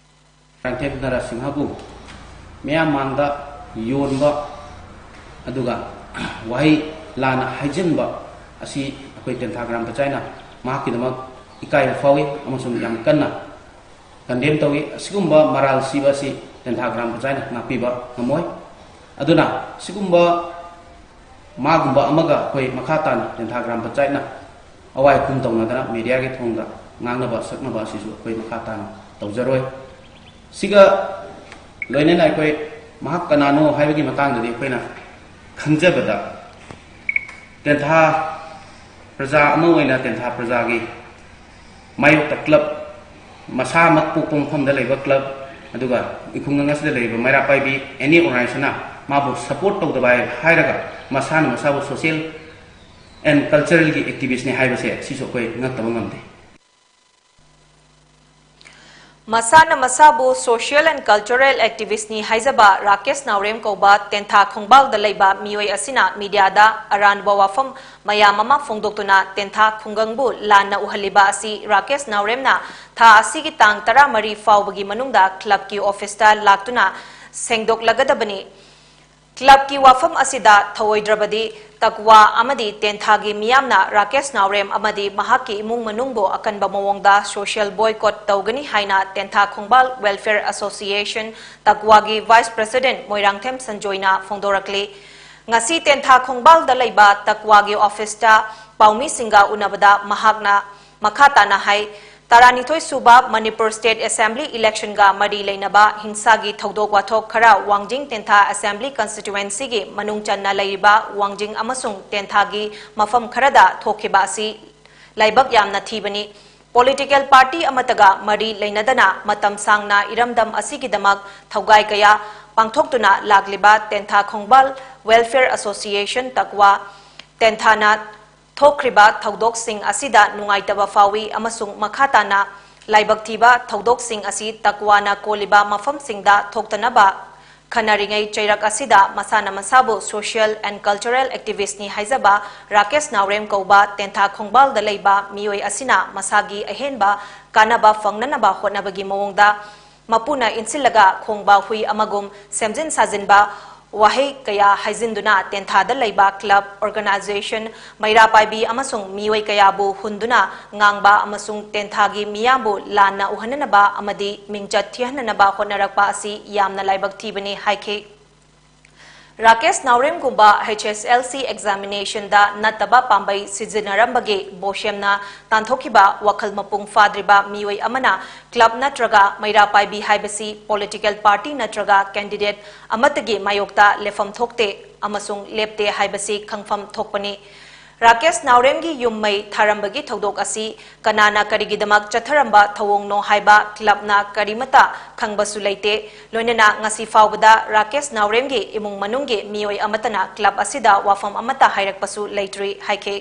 ꯔꯥꯝꯊꯦꯝ ꯅꯔꯥꯁꯤꯡꯍꯕꯨ ꯃꯤꯌꯥꯝ ꯃꯥꯡꯗ ꯌꯣꯟꯕ ꯑꯗꯨꯒ ꯋꯥꯍꯩ ꯂꯥꯟꯅ ꯍꯥꯏꯖꯤꯟꯕ ꯑꯁꯤ ꯑꯩꯈꯣꯏ ꯇꯦꯟꯊꯥ ꯒ꯭ꯔꯥꯝ ꯄꯟꯆꯥꯌꯠꯅ ꯃꯍꯥꯛꯀꯤꯗꯃꯛ ꯏꯀꯥꯏꯕ ꯐꯥꯎꯏ ꯑꯃꯁꯨꯡ ꯌꯥꯝ ꯀꯟꯅ ꯀꯟꯗꯦꯝ ꯇꯧꯏ꯫ ꯑꯁꯤꯒꯨꯝꯕ ꯃꯔꯥꯜ ꯁꯤꯕ ꯑꯁꯤ ꯇꯦꯟꯊꯥ ꯒ꯭ꯔꯥꯝ ꯄꯟꯆꯥꯌꯠꯅ ꯉꯥꯛꯄꯤꯕ ꯉꯝꯃꯣꯏ꯫ ꯑꯗꯨꯅ ꯁꯤꯒꯨꯝꯕ ꯃꯥꯒꯨꯝꯕ ꯑꯃꯒ ꯑꯩꯈꯣꯏ ꯃꯈꯥ ꯇꯥꯅ ꯇꯦꯟꯊꯥ ꯒ꯭ꯔꯥꯝ ꯄꯟꯆꯥꯌꯠꯅ ꯑꯋꯥꯏ ꯑꯈꯨꯝ ꯇꯧꯅꯗꯅ ꯃꯦꯗꯤꯌꯥꯒꯤ ꯊꯣꯡꯗ ꯉꯥꯡꯅꯕ ꯁꯛꯅꯕ ꯑꯁꯤꯁꯨ ꯑꯩꯈꯣꯏ ꯃꯈꯥ ꯇꯥꯅ ꯇꯧꯖꯔꯣꯏ꯫ ꯁꯤꯒ ꯂꯣꯏꯅꯅ ꯑꯩꯈꯣꯏ ꯃꯍꯥꯛ ꯀꯅꯥꯅꯣ ꯍꯥꯏꯕꯒꯤ ꯃꯇꯥꯡꯗꯗꯤ ꯑꯩꯈꯣꯏꯅ ꯈꯪꯖꯕꯗ, ꯇꯦꯟꯊꯥ ꯄ꯭ꯔꯖꯥ ꯑꯃ ꯑꯣꯏꯅ ꯇꯦꯟꯊꯥ ꯄ꯭ꯔꯖꯥꯒꯤ ꯃꯥꯌꯣꯛꯇ ꯀ꯭ꯂꯕ, ꯃꯁꯥꯃꯛ ꯄꯣꯛꯄ ꯃꯐꯝꯗ ꯂꯩꯕ ꯀ꯭ꯂꯕ, ꯑꯗꯨꯒ ꯈꯨꯡꯒꯪ ꯑꯁꯤꯗ ꯂꯩꯔꯤꯕ ꯃꯩꯔꯥ ꯄꯥꯏꯕꯤ ꯑꯦꯅꯤ ꯑꯣꯔꯒꯅꯥꯏꯖꯦꯁꯟꯅ ꯃꯥꯕꯨ ꯁꯄꯣꯔꯠ ꯇꯧꯗꯕ ꯍꯥꯏꯔꯒ ꯃꯁꯥꯅ ꯃꯁꯥꯕꯨ ꯁꯣꯁꯤꯌꯦꯜ ꯑꯦꯟ ꯀꯜꯆꯔꯦꯜꯒꯤ ꯑꯦꯛꯇꯤꯚꯤꯁ꯭ꯠꯅꯤ ꯍꯥꯏꯕꯁꯦ ꯁꯤꯁꯨ ꯑꯩꯈꯣꯏ ꯉꯛꯇꯕ ꯉꯝꯗꯦ꯫ ꯃꯁꯥꯅ ꯃꯁꯥꯕꯨ social and cultural activistꯅꯤ ꯍꯥꯏꯖꯕ ꯔꯥꯀꯦꯁ ꯅꯥꯎꯔꯦꯝ ꯀꯧꯕ ꯇꯦꯟꯊꯥ ꯈꯣꯡꯕꯥꯜꯗ ꯂꯩꯕ ꯃꯤꯑꯣꯏ ꯑꯁꯤꯅ ꯃꯤꯗꯤꯌꯥꯗ ꯑꯔꯥꯟꯕ ꯋꯥꯐꯝ ꯃꯌꯥꯝ ꯑꯃ ꯐꯣꯡꯗꯣꯛꯇꯨꯅ ꯇꯦꯟꯊꯥ ꯈꯨꯡꯒꯪꯕꯨ ꯂꯥꯟꯅ ꯎꯍꯜꯂꯤꯕ ꯑꯁꯤ ꯔꯥꯀꯦꯁ ꯅꯥꯎꯔꯦꯝꯅ ꯊꯥ ꯑꯁꯤꯒꯤ ꯇꯥꯡ ꯇꯔꯥꯃꯔꯤ ꯐꯥꯎꯕꯒꯤ ꯃꯅꯨꯡꯗ ꯀ꯭ꯂꯕꯀꯤ ꯑꯣꯐꯤꯁꯇ ꯂꯥꯛꯇꯨꯅ ꯁꯦꯡꯗꯣꯛꯂꯒꯗꯕꯅꯤ꯫ ꯀ꯭ꯂꯕꯀꯤ ꯋꯥꯐꯝ ꯑꯁꯤꯗ ꯊꯧꯑꯣꯏꯗ꯭ꯔꯕꯗꯤ ꯇꯛꯋꯥ ꯑꯃꯗꯤ ꯇꯦꯟꯊꯥꯒꯤ ꯃꯤꯌꯥꯝꯅ ꯔꯥꯀꯦꯁ ꯅꯥꯎꯔꯦꯝ ꯑꯃꯗꯤ ꯃꯍꯥꯛꯀꯤ ꯏꯃꯨꯡ ꯃꯅꯨꯡꯕꯨ ꯑꯀꯟꯕ ꯃꯑꯣꯡꯗ social boycott ꯇꯧꯒꯅꯤ ꯍꯥꯏꯅ ꯇꯦꯟꯊꯥ ꯈꯣꯡꯕꯥꯜ Welfare Association ꯇꯛꯋꯥꯒꯤ vice president Moirangthem ꯁꯟꯖꯣꯏꯅ ꯐꯣꯡꯗꯣꯔꯛꯂꯤ꯫ ꯉꯁꯤ ꯇꯦꯟꯊꯥ ꯈꯣꯡꯕꯥꯜꯗ ꯂꯩꯕ ꯇꯛꯋꯥꯒꯤ ꯑꯣꯐꯤꯁꯇ ꯄꯥꯎꯃꯤꯁꯤꯡꯒ ꯎꯅꯕꯗ ꯃꯍꯥꯛꯅ ꯃꯈꯥ ꯇꯥꯅ ꯍꯥꯏ, ꯇꯔꯥꯅꯤꯊꯣꯏ ꯁꯨꯕ ꯃꯅꯤꯄꯨꯔ State Assembly electionꯒ ꯃꯔꯤ ꯂꯩꯅꯕ ꯍꯤꯡꯁꯥꯒꯤ ꯊꯧꯗꯣꯛ ꯋꯥꯊꯣꯛ ꯈꯔ ꯋꯥꯡꯖꯤꯡ ꯇꯦꯟꯊꯥ Assembly Constituencyꯒꯤ ꯃꯅꯨꯡ ꯆꯟꯅ ꯂꯩꯔꯤꯕ ꯋꯥꯡꯖꯤꯡ ꯑꯃꯁꯨꯡ ꯇꯦꯟꯊꯥꯒꯤ ꯃꯐꯝ ꯈꯔꯗ ꯊꯣꯛꯈꯤꯕ ꯑꯁꯤ ꯂꯥꯏꯕꯛ ꯌꯥꯝꯅ ꯊꯤꯕꯅꯤ꯫ Political party ꯑꯃꯠꯇꯒ ꯃꯔꯤ ꯂꯩꯅꯗꯅ ꯃꯇꯝ ꯁꯥꯡꯅ ꯏꯔꯝꯗꯝ ꯑꯁꯤꯒꯤꯗꯃꯛ ꯊꯧꯒꯥꯏ ꯀꯌꯥ ꯄꯥꯡꯊꯣꯛꯇꯨꯅ ꯂꯥꯛꯂꯤꯕ ꯇꯦꯟꯊꯥ ꯈꯣꯡꯕꯥꯜ Welfare Association ꯇꯛꯋꯥ ꯇꯦꯟꯊꯥꯅ ꯊꯣꯛꯈ꯭ꯔꯤꯕ ꯊꯧꯗꯣꯛꯁꯤꯡ ꯑꯁꯤꯗ ꯅꯨꯡꯉꯥꯏꯇꯕ ꯐꯥꯎꯏ ꯑꯃꯁꯨꯡ ꯃꯈꯥ ꯇꯥꯅ ꯂꯥꯏꯕꯛ ꯊꯤꯕ ꯊꯧꯗꯣꯛꯁꯤꯡ ꯑꯁꯤ ꯇꯛꯋꯥꯅ ꯀꯣꯜꯂꯤꯕ ꯃꯐꯝꯁꯤꯡꯗ ꯊꯣꯛꯇꯅꯕ ꯈꯟꯅꯔꯤꯉꯩ ꯆꯩꯔꯛ ꯑꯁꯤꯗ ꯃꯁꯥꯅ ꯃꯁꯥꯕꯨ social and cultural activistꯅꯤ ꯍꯥꯏꯖꯕ ꯔꯥꯀꯦꯁ ꯅꯥꯎꯔꯦꯝ ꯀꯧꯕ ꯇꯦꯟꯊꯥ ꯈꯣꯡꯕꯥꯜꯗ ꯂꯩꯕ ꯃꯤꯑꯣꯏ ꯑꯁꯤꯅ ꯃꯁꯥꯒꯤ ꯑꯍꯦꯟꯕ ꯀꯥꯟꯅꯕ ꯐꯪꯅꯅꯕ ꯍꯣꯠꯅꯕꯒꯤ ꯃꯑꯣꯡꯗ ꯃꯄꯨꯅ ꯏꯟꯁꯤꯜꯂꯒ ꯈꯣꯡꯕ ꯍꯨꯏ ꯑꯃꯒꯨꯝ ꯁꯦꯝꯖꯤꯟ ꯁꯥꯖꯤꯟꯕ ꯋꯥꯍꯩ ꯀꯌꯥ ꯍꯥꯏꯖꯤꯟꯗꯨꯅ ꯇꯦꯟꯊꯥꯗ ꯂꯩꯕ club, organisation, ꯃꯩꯔꯥ ꯄꯥꯏꯕꯤ ꯑꯃꯁꯨꯡ ꯃꯤꯑꯣꯏ ꯀꯌꯥꯕꯨ ꯍꯨꯟꯗꯨꯅ ꯉꯥꯡꯕ ꯑꯃꯁꯨꯡ ꯇꯦꯟꯊꯥꯒꯤ ꯃꯤꯌꯥꯝꯕꯨ ꯂꯥꯟꯅ ꯎꯍꯟꯅꯅꯕ ꯑꯃꯗꯤ ꯃꯤꯡꯆꯠ ꯊꯤꯍꯟꯅꯅꯕ ꯍꯣꯠꯅꯔꯛꯄ ꯑꯁꯤ ꯌꯥꯝꯅ ꯂꯥꯏꯕꯛ ꯊꯤꯕꯅꯤ ꯍꯥꯏꯈꯤ꯫ Rakesh ꯅꯥꯎꯔꯦꯝꯒꯨꯝꯕ H S L C examination ꯗ ꯅꯠꯇꯕ ꯄꯥꯝꯕꯩ ꯁꯤꯖꯤꯟꯅꯔꯝꯕꯒꯤ ꯕꯣꯁꯦꯝꯅ ꯇꯥꯟꯊꯣꯛꯈꯤꯕ ꯋꯥꯈꯜ ꯃꯄꯨꯡ ꯐꯥꯗ꯭ꯔꯤꯕ ꯃꯤꯑꯣꯏ ꯑꯃꯅ club ꯅꯠꯇ꯭ꯔꯒ ꯃꯩꯔꯥ ꯄꯥꯏꯕꯤ ꯍꯥꯏꯕꯁꯤ political party ꯅꯠꯇ꯭ꯔꯒ candidate ꯑꯃꯠꯇꯒꯤ ꯃꯥꯌꯣꯛꯇ ꯂꯦꯞꯐꯝ ꯊꯣꯛꯇꯦ ꯑꯃꯁꯨꯡ ꯂꯦꯞꯇꯦ ꯍꯥꯏꯕꯁꯤ ꯈꯪꯐꯝ ꯊꯣꯛꯄꯅꯤ꯫ ꯔꯥꯀꯦꯁ ꯅꯥꯎꯔꯦꯝꯒꯤ ꯌꯨꯝ ꯃꯩ ꯊꯥꯔꯝꯕꯒꯤ ꯊꯧꯗꯣꯛ ꯑꯁꯤ ꯀꯅꯥꯅ ꯀꯔꯤꯒꯤꯗꯃꯛ ꯆꯠꯊꯔꯝꯕ ꯊꯧꯑꯣꯡꯅꯣ ꯍꯥꯏꯕ club ꯅ ꯀꯔꯤꯃꯠꯇ ꯈꯪꯕꯁꯨ ꯂꯩꯇꯦ꯫ ꯂꯣꯏꯅꯅ ꯉꯁꯤ ꯐꯥꯎꯕꯗ ꯔꯥꯀꯦꯁ ꯅꯥꯎꯔꯦꯝꯒꯤ ꯏꯃꯨꯡ ꯃꯅꯨꯡꯒꯤ ꯃꯤꯑꯣꯏ ꯑꯃꯠꯇꯅ club ꯑꯁꯤꯗ ꯋꯥꯐꯝ ꯑꯃꯠꯇ ꯍꯥꯏꯔꯛꯄꯁꯨ ꯂꯩꯇ꯭ꯔꯤ ꯍꯥꯏꯈꯤ꯫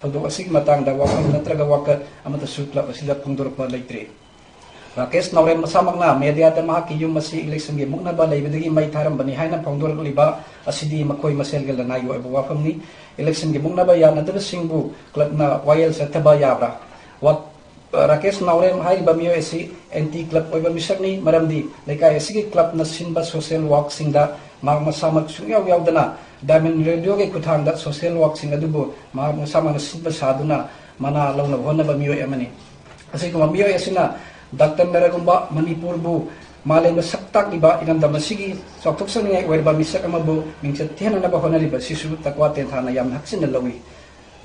ꯊꯧꯗꯣꯛ ꯑꯁꯤꯒꯤ ꯃꯇꯥꯡꯗ ꯋꯥꯐꯝ ꯅꯠꯇ꯭ꯔꯒ ꯋꯥꯀꯠ ꯑꯃꯠꯇꯁꯨ club ꯑꯁꯤꯗ ꯐꯣꯡꯗꯣꯔꯛꯄ ꯂꯩꯇ꯭ꯔꯤ꯫ ꯔꯥꯀꯦꯁ ꯅꯥꯎꯔꯦꯝ ꯃꯁꯥꯃꯛꯅ media ꯗ ꯃꯍꯥꯛꯀꯤ ꯌꯨꯝ ꯑꯁꯤ election ꯒꯤ ꯃꯨꯛꯅꯕ ꯂꯩꯕꯗꯒꯤ ꯃꯩ ꯊꯥꯔꯝꯕꯅꯤ ꯍꯥꯏꯅ ꯐꯣꯡꯗꯣꯔꯛꯂꯤꯕ ꯑꯁꯤꯗꯤ ꯃꯈꯣꯏ ꯃꯁꯦꯜꯒꯤ ꯂꯅꯥꯏꯒꯤ ꯑꯣꯏꯕ ꯋꯥꯐꯝꯅꯤ꯫ Election ꯒꯤ ꯃꯨꯛꯅꯕ ꯌꯥꯅꯗꯕꯁꯤꯡꯕꯨ club ꯅ ꯋꯥꯌꯦꯜ ꯆꯠꯊꯕ ꯌꯥꯕ꯭ꯔꯥ? ꯋꯥ-, ꯔꯥꯀꯦꯁ ꯅꯥꯎꯔꯦꯝ ꯍꯥꯏꯔꯤꯕ ꯃꯤꯑꯣꯏ ꯑꯁꯤ anti club ꯑꯣꯏꯕ ꯃꯤꯁꯛꯅꯤ, ꯃꯔꯝꯗꯤ ꯂꯩꯀꯥꯏ ꯑꯁꯤꯒꯤ club ꯅ ꯁꯤꯟꯕ social work ꯁꯤꯡꯗ ꯃꯍꯥꯛ ꯃꯁꯥꯃꯛ ꯁꯨꯡꯌꯥꯎ ꯌꯥꯎꯗꯅ Diamond Radio ꯒꯤ ꯈꯨꯠꯊꯥꯡꯗ social work ꯁꯤꯡ ꯑꯗꯨꯕꯨ ꯃꯍꯥꯛ ꯃꯁꯥꯃꯛꯅ ꯁꯤꯟꯕ ꯁꯥꯗꯨꯅ ꯃꯅꯥ ꯂꯧꯅꯕ ꯍꯣꯠꯅꯕ ꯃꯤꯑꯣꯏ ꯑꯃꯅꯤ꯫ ꯑꯁꯤꯒꯨꯝꯕ ꯃꯤꯑꯣꯏ ꯑꯁꯤꯅ ꯗꯥꯛꯇꯔ ꯅꯔꯒꯨꯝꯕ ꯃꯅꯤꯄꯨꯔꯕꯨ ꯃꯥꯂꯦꯝꯗ ꯁꯛ ꯇꯥꯛꯂꯤꯕ ꯏꯔꯝꯗꯝ ꯑꯁꯤꯒꯤ ꯆꯥꯎꯊꯣꯛꯆꯅꯤꯡꯉꯥꯏ ꯑꯣꯏꯔꯕ ꯃꯤꯁꯛ ꯑꯃꯕꯨ ꯃꯤꯡꯆꯠ ꯊꯤꯍꯟꯅꯅꯕ ꯍꯣꯠꯅꯔꯤꯕ ꯑꯁꯤꯁꯨ ꯇꯛꯋꯥ ꯇꯦꯟꯊꯥꯅ ꯌꯥꯝꯅ ꯍꯛꯆꯤꯟꯅ ꯂꯧꯏ꯫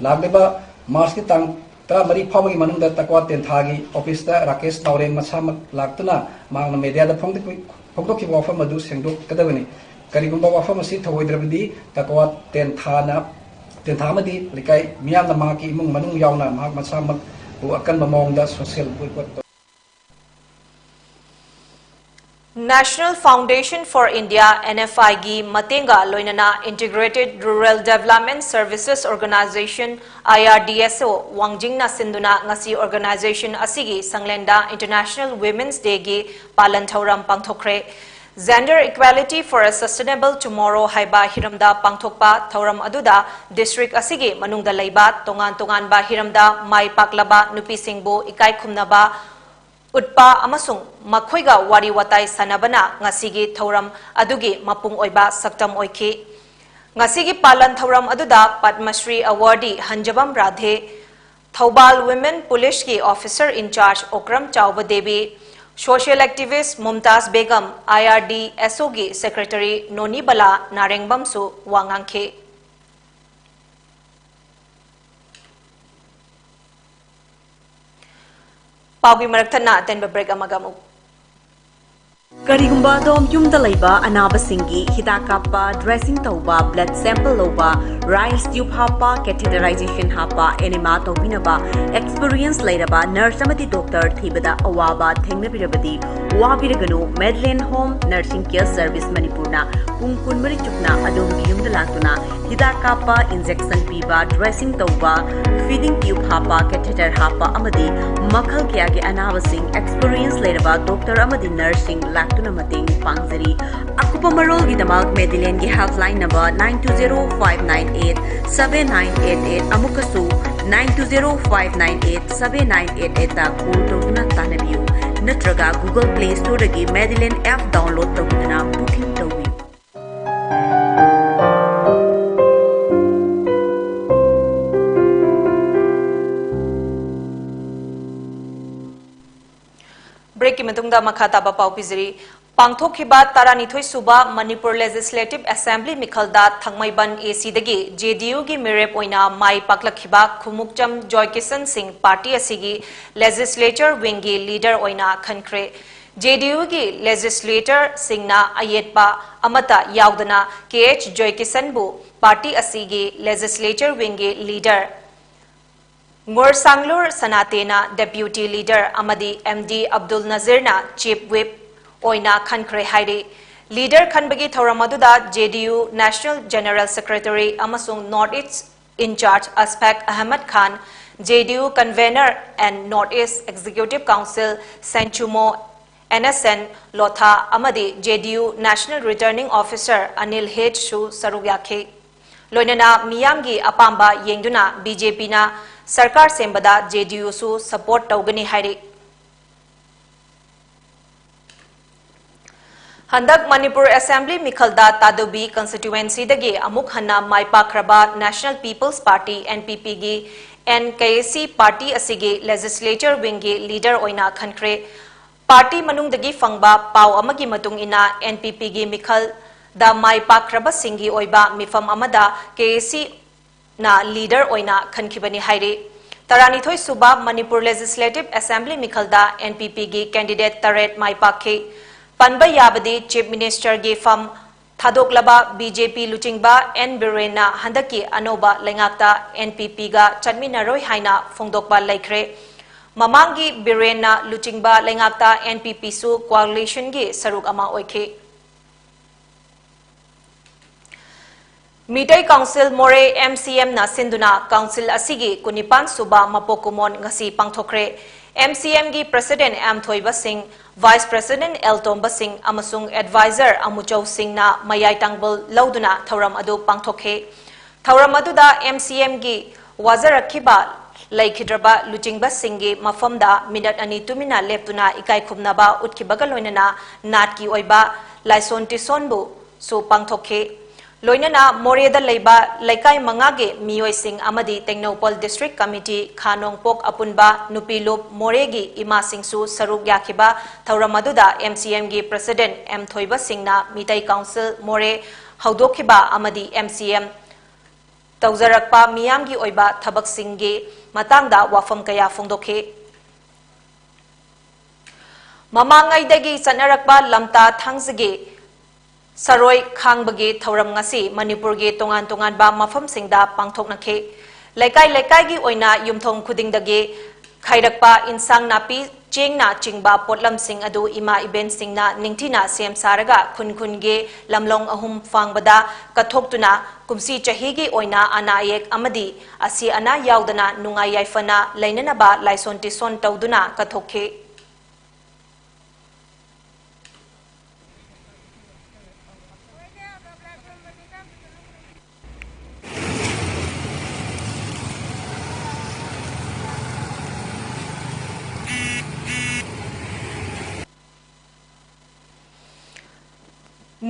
ꯂꯥꯛꯂꯤꯕ March ꯀꯤ ꯇꯥꯡ ꯇꯔꯥꯃꯔꯤ ꯐꯥꯎꯕꯒꯤ ꯃꯅꯨꯡꯗ ꯇꯛꯋꯥ ꯇꯦꯟꯊꯥꯒꯤ office ꯇ ꯔꯥꯀꯦꯁ ꯅꯥꯎꯔꯦꯝ ꯃꯁꯥꯃꯛ ꯂꯥꯛꯇꯨꯅ ꯃꯍꯥꯛꯅ media ꯗ ꯐꯣꯡꯗꯣꯛꯄꯤ-, ꯐꯣꯡꯗꯣꯛꯈꯤꯕ ꯋꯥꯐꯝ ꯑꯗꯨ ꯁꯦꯡꯗꯣꯛꯀꯗꯕꯅꯤ꯫ ꯀꯔꯤꯒꯨꯝꯕ ꯋꯥꯐꯝ ꯑꯁꯤ ꯊꯧꯑꯣꯏꯗ꯭ꯔꯕꯗꯤ ꯇꯛꯋꯥ ꯇꯦꯟꯊꯥꯅ, ꯇꯦꯟꯊꯥ ꯑꯃꯗꯤ ꯂꯩꯀꯥꯏ ꯃꯤꯌꯥꯝꯅ ꯃꯍꯥꯛꯀꯤ ꯏꯃꯨꯡ ꯃꯅꯨꯡ ꯌꯥꯎꯅ ꯃꯍꯥꯛ ꯃꯁꯥꯃꯛꯄꯨ ꯑꯀꯟꯕ ꯃꯑꯣꯡꯗ social boycott ꯇꯧ- National Foundation for India, N F I ꯒꯤ ꯃꯇꯦꯡꯒ ꯂꯣꯏꯅꯅ Integrated Rural Development Services Organization, I R D S O, ꯋꯥꯡꯖꯤꯡꯅ ꯁꯤꯟꯗꯨꯅ ꯉꯁꯤ organization ꯑꯁꯤꯒꯤ ꯁꯪꯂꯦꯟꯗ International Women's Day ꯒꯤ ꯄꯥꯂꯟ ꯊꯧꯔꯝ ꯄꯥꯡꯊꯣꯛꯈ꯭ꯔꯦ꯫ Gender Equality for a Sustainable Tomorrow ꯍꯥꯏꯕ ꯍꯤꯔꯝꯗ ꯄꯥꯡꯊꯣꯛꯄ ꯊꯧꯔꯝ ꯑꯗꯨꯗ district ꯑꯁꯤꯒꯤ ꯃꯅꯨꯡꯗ ꯂꯩꯕ ꯇꯣꯉꯥꯟ ꯇꯣꯉꯥꯟꯕ ꯍꯤꯔꯝꯗ ꯃꯥꯏ ꯄꯥꯛꯂꯕ ꯅꯨꯄꯤꯁꯤꯡꯕꯨ ꯏꯀꯥꯏ ꯈꯨꯝꯅꯕ ꯎꯠꯄ ꯑꯃꯁꯨꯡ ꯃꯈꯣꯏꯒ ꯋꯥꯔꯤ ꯋꯥꯇꯥꯏ ꯁꯥꯟꯅꯕꯅ ꯉꯁꯤꯒꯤ ꯊꯧꯔꯝ ꯑꯗꯨꯒꯤ ꯃꯄꯨꯡ ꯑꯣꯏꯕ ꯁꯛꯇꯝ ꯑꯣꯏꯈꯤ꯫ ꯉꯁꯤꯒꯤ ꯄꯥꯂꯟ ꯊꯧꯔꯝ ꯑꯗꯨꯗ Padma Shri awardee ꯍꯟꯖꯕꯝ Radhe, Thoubal Women Police ꯀꯤ officer in charge ꯑꯣꯀ꯭ꯔꯝ ꯆꯥꯎꯕ Devi, Social activist Mumtaz Begum, I R D S O ꯒꯤ secretary Noni Bala ꯅꯥꯔꯦꯡꯕꯝꯁꯨ ꯋꯥ ꯉꯥꯡꯈꯤ꯫ ꯄꯥꯎꯒꯤ ꯃꯔꯛ ꯊꯠꯅ ꯑꯇꯦꯟꯕ break ꯑꯃꯒ ꯑꯃꯨꯛ꯫ ꯀꯔꯤꯒꯨꯝꯕ ꯑꯗꯣꯝ ꯌꯨꯝꯗ ꯂꯩꯕ ꯑꯅꯥꯕꯁꯤꯡꯒꯤ ꯍꯤꯗꯥꯛ ꯀꯥꯞꯄ, dressing ꯇꯧꯕ, blood sample ꯂꯧꯕ, rice tube ꯍꯥꯞꯄ, catheterization ꯍꯥꯞꯄ, enema ꯇꯧꯕꯤꯅꯕ experience ꯂꯩꯔꯕ nurse ꯑꯃꯗꯤ doctor ꯊꯤꯕꯗ ꯑꯋꯥꯕ ꯊꯦꯡꯅꯕꯤꯔꯕꯗꯤ ꯋꯥꯕꯤꯔꯒꯅꯨ꯫ Medland Home Nursing Care Service ꯃꯅꯤꯄꯨꯔꯅ ꯄꯨꯡ ꯀꯨꯟꯃꯔꯤ ꯆꯨꯞꯅ ꯑꯗꯣꯝꯒꯤ ꯌꯨꯝꯗ ꯂꯥꯛꯇꯨꯅ ꯍꯤꯗꯥꯛ ꯀꯥꯞꯄ, injection ꯄꯤꯕ, dressing ꯇꯧꯕ, feeding tube ꯍꯥꯞꯄ, catheter ꯍꯥꯞꯄ ꯑꯃꯗꯤ ꯃꯈꯜ ꯀꯌꯥꯒꯤ ꯑꯅꯥꯕꯁꯤꯡ experience ꯂꯩꯔꯕ doctor ꯑꯃꯗꯤ nurseꯁꯤꯡ ꯂꯥꯛꯇꯨꯅ ꯃꯇꯦꯡ ꯄꯥꯡꯖꯔꯤ꯫ ꯑꯀꯨꯞꯄ ꯃꯔꯣꯜꯒꯤꯗꯃꯛ Medlandꯒꯤ helpline number nine two zero five nine eight seven nine eight eight ꯑꯃꯨꯛꯀꯁꯨ nine two zero five nine eight seven nine eight eightꯇ call ꯇꯧꯗꯨꯅ ꯇꯥꯟꯅꯕꯤꯌꯨ, ꯅꯠꯇ꯭ꯔꯒ Google Play Storeꯗꯒꯤ Medland app download ꯇꯧꯗꯨꯅ booking ꯇꯧꯕꯤꯌꯨ꯫ Breakꯀꯤ ꯃꯇꯨꯡꯗ ꯃꯈꯥ ꯇꯥꯕ ꯄꯥꯎ ꯄꯤꯖꯔꯤ꯫ ꯄꯥꯡꯊꯣꯛꯈꯤꯕ ꯇꯔꯥꯅꯤꯊꯣꯏ ꯁꯨꯕ ꯃꯅꯤꯄꯨꯔ Legislative Assembly ꯃꯤꯈꯜꯗ ꯊꯥꯡꯃꯩꯕꯟ ACꯗꯒꯤ JDUꯒꯤ ꯃꯤꯔꯦꯞ ꯑꯣꯏꯅ ꯃꯥꯏ ꯄꯥꯛꯂꯛꯈꯤꯕ ꯈꯨꯃꯨꯛꯆꯝ ꯖꯣꯏꯀꯤꯁꯟ ꯁꯤꯡ party ꯑꯁꯤꯒꯤ legislature wingꯒꯤ leader ꯑꯣꯏꯅ ꯈꯟꯈ꯭ꯔꯦ꯫ JDUꯒꯤ legislatorꯁꯤꯡꯅ ꯑꯌꯦꯠꯄ ꯑꯃꯠꯇ ꯌꯥꯎꯗꯅ KH ꯖꯣꯏꯀꯤꯁꯟꯕꯨ party ꯑꯁꯤꯒꯤ legislature wingꯒꯤ leader ꯉꯣꯔꯁꯥꯡꯂꯨꯔ ꯁꯅꯥꯇꯦꯅ deputy leader ꯑꯃꯗꯤ MD ꯑꯕꯗꯨꯜ ꯅꯖꯤꯔꯅ chief whip ꯑꯣꯏꯅ ꯈꯟꯈ꯭ꯔꯦ ꯍꯥꯏꯔꯤ꯫ Leader ꯈꯟꯕꯒꯤ ꯊꯧꯔꯝ ꯑꯗꯨꯗ JDU National General Secretary ꯑꯃꯁꯨꯡ North East in-charge ꯑꯁꯐꯥꯛ Ahmad Khan, JDU convener and North East Executive Council ꯁꯦꯟꯆꯨꯃꯣ NSN Lotha ꯑꯃꯗꯤ JDU National Returning Officer Anil ꯍꯦꯗꯁꯨ ꯁꯔꯨꯛ ꯌꯥꯈꯤ꯫ ꯂꯣꯏꯅꯅ ꯃꯤꯌꯥꯝꯒꯤ ꯑꯄꯥꯝꯕ ꯌꯦꯡꯗꯨꯅ BJPꯅ ꯁꯔꯀꯥꯔ ꯁꯦꯝꯕꯗ JDUꯁꯨ support ꯇꯧꯒꯅꯤ ꯍꯥꯏꯔꯤ꯫ ꯍꯟꯗꯛ ꯃꯅꯤꯄꯨꯔ Assembly ꯃꯤꯈꯜꯗ ꯇꯥꯗꯣꯕꯤ constituencyꯗꯒꯤ ꯑꯃꯨꯛ ꯍꯟꯅ ꯃꯥꯏ ꯄꯥꯛꯈ꯭ꯔꯕ National People's Party, NPPꯒꯤ NKAC party ꯑꯁꯤꯒꯤ legislature wingꯒꯤ leader ꯑꯣꯏꯅ ꯈꯟꯈ꯭ꯔꯦ꯫ ꯄꯥꯔꯇꯤ ꯃꯅꯨꯡꯗꯒꯤ ꯐꯪꯕ ꯄꯥꯎ ꯑꯃꯒꯤ ꯃꯇꯨꯡ ꯏꯟꯅ, NPPꯒꯤ ꯃꯤꯈꯜꯗ ꯃꯥꯏ ꯄꯥꯛꯈ꯭ꯔꯕꯁꯤꯡꯒꯤ ꯑꯣꯏꯕ ꯃꯤꯐꯝ ꯑꯃꯗ KACꯅ ꯂꯤꯗꯔ ꯑꯣꯏꯅ ꯈꯟꯈꯤꯕꯅꯤ ꯍꯥꯏꯔꯤ꯫ ꯇꯔꯥꯅꯤꯊꯣꯏ ꯁꯨꯕ ꯃꯅꯤꯄꯨꯔ Legislative Assembly ꯃꯤꯈꯜꯗ NPPꯒꯤ candidate ꯇꯔꯦꯠ ꯃꯥꯏ ꯄꯥꯛꯈꯤ꯫ ꯄꯟꯕ ꯌꯥꯕꯗꯤ, Chief Ministerꯒꯤ ꯐꯝ ꯊꯥꯗꯣꯛꯂꯕ BJP ꯂꯨꯆꯤꯡꯕ N ꯕꯤꯔꯦꯟꯅ ꯍꯟꯗꯛꯀꯤ ꯑꯅꯧꯕ ꯂꯩꯉꯥꯛꯇ NPPꯒ ꯆꯠꯃꯤꯟꯅꯔꯣꯏ ꯍꯥꯏꯅ ꯐꯣꯡꯗꯣꯛꯄ ꯂꯩꯈ꯭ꯔꯦ꯫ ꯃꯃꯥꯡꯒꯤ ꯕꯤꯔꯦꯟꯅ ꯂꯨꯆꯤꯡꯕ ꯂꯩꯉꯥꯛꯇ NPPꯁꯨ coalitionꯒꯤ ꯁꯔꯨꯛ ꯑꯃ ꯑꯣꯏꯈꯤ꯫ ꯃꯤꯇꯩ Council ꯃꯣꯔꯦ MCMꯅ ꯁꯤꯟꯗꯨꯅ council ꯑꯁꯤꯒꯤ ꯀꯨꯟꯅꯤꯄꯥꯟ ꯁꯨꯕ ꯃꯄꯣꯛ ꯀꯨꯝꯑꯣꯟ ꯉꯁꯤ ꯄꯥꯡꯊꯣꯛꯈ꯭ꯔꯦ꯫ MCMꯒꯤ President ꯑꯦꯝ ꯊꯣꯏꯕ ꯁꯤꯡ, Vice President ꯑꯦꯜ ꯇꯣꯝꯕ ꯁꯤꯡ ꯑꯃꯁꯨꯡ Advisor ꯑꯃꯨꯆꯧ ꯁꯤꯡꯅ ꯃꯌꯥꯏ ꯇꯥꯡꯕꯜ ꯂꯧꯗꯨꯅ ꯊꯧꯔꯝ ꯑꯗꯨ ꯄꯥꯡꯊꯣꯛꯈꯤ꯫ ꯊꯧꯔꯝ ꯑꯗꯨꯗ MCMꯒꯤ ꯋꯥꯖꯔꯛꯈꯤꯕ ꯂꯩꯈꯤꯗ꯭ꯔꯕ ꯂꯨꯆꯤꯡꯕꯁꯤꯡꯒꯤ ꯃꯐꯝꯗ ꯃꯤꯅꯠ ꯑꯅꯤ ꯇꯨꯃꯤꯟꯅ ꯂꯦꯞꯇꯨꯅ ꯏꯀꯥꯏ ꯈꯨꯝꯅꯕ ꯎꯠꯈꯤꯕꯒ ꯂꯣꯏꯅꯅ ꯅꯥꯠꯀꯤ ꯑꯣꯏꯕ ꯂꯥꯏꯁꯣꯟ ꯇꯤꯁꯣꯟꯕꯨꯁꯨ ꯄꯥꯡꯊꯣꯛꯈꯤ꯫ ꯂꯣꯏꯅꯅ ꯃꯣꯔꯦꯗ ꯂꯩꯕ ꯂꯩꯀꯥꯏ ꯃꯉꯥꯒꯤ ꯃꯤꯑꯣꯏꯁꯤꯡ ꯑꯃꯗꯤ ꯇꯦꯡꯅꯧꯄꯜ District Committee, ꯈꯥ ꯅꯣꯡꯄꯣꯛ ꯑꯄꯨꯟꯕ, ꯅꯨꯄꯤ ꯂꯨꯞ ꯃꯣꯔꯦꯒꯤ ꯏꯃꯥꯁꯤꯡꯁꯨ ꯁꯔꯨꯛ ꯌꯥꯈꯤꯕ ꯊꯧꯔꯝ ꯑꯗꯨꯗ MCMꯒꯤ President ꯑꯦꯝ ꯊꯣꯏꯕ ꯁꯤꯡꯅ ꯃꯤꯇꯩ Council ꯃꯣꯔꯦ ꯍꯧꯗꯣꯛꯈꯤꯕ ꯑꯃꯗꯤ MCM ꯇꯧꯖꯔꯛꯄ ꯃꯤꯌꯥꯝꯒꯤ ꯑꯣꯏꯕ ꯊꯕꯛꯁꯤꯡꯒꯤ ꯃꯇꯥꯡꯗ ꯋꯥꯐꯝ ꯀꯌꯥ ꯐꯣꯡꯗꯣꯛꯈꯤ꯫ ꯃꯃꯥꯡꯉꯩꯗꯒꯤ ꯆꯠꯅꯔꯛꯄ ꯂꯝꯇꯥ ꯊꯥꯡꯖꯒꯤ ꯁꯔꯣꯏ ꯈꯥꯡꯕꯒꯤ ꯊꯧꯔꯝ ꯉꯁꯤ ꯃꯅꯤꯄꯨꯔꯒꯤ ꯇꯣꯉꯥꯟ ꯇꯣꯉꯥꯟꯕ ꯃꯐꯝꯁꯤꯡꯗ ꯄꯥꯡꯊꯣꯛꯅꯈꯤ꯫ ꯂꯩꯀꯥꯏ ꯂꯩꯀꯥꯏꯒꯤ ꯑꯣꯏꯅ ꯌꯨꯝꯊꯣꯡ ꯈꯨꯗꯤꯡꯗꯒꯤ ꯈꯥꯏꯔꯛꯄ ꯏꯟꯁꯥꯡ ꯅꯥꯄꯤ, ꯆꯦꯡꯅ ꯆꯤꯡꯕ ꯄꯣꯠꯂꯝꯁꯤꯡ ꯑꯗꯨ ꯏꯃꯥ ꯏꯕꯦꯟꯁꯤꯡꯅ ꯅꯤꯡꯊꯤꯅ ꯁꯦꯝ ꯁꯥꯔꯒ ꯈꯨꯟ ꯈꯨꯟꯒꯤ ꯂꯝꯂꯣꯡ ꯑꯍꯨꯝ ꯐꯥꯡꯕꯗ ꯀꯠꯊꯣꯛꯇꯨꯅ ꯀꯨꯝꯁꯤ ꯆꯍꯤꯒꯤ ꯑꯣꯏꯅ ꯑꯅꯥ ꯑꯌꯦꯛ ꯑꯃꯗꯤ ꯑꯁꯤ ꯑꯅꯥ ꯌꯥꯎꯗꯅ ꯅꯨꯡꯉꯥꯏ ꯌꯥꯏꯐꯅ ꯂꯩꯅꯅꯕ ꯂꯥꯏꯁꯣꯟ ꯇꯤꯁꯣꯟ ꯇꯧꯗꯨꯅ ꯀꯠꯊꯣꯛꯈꯤ꯫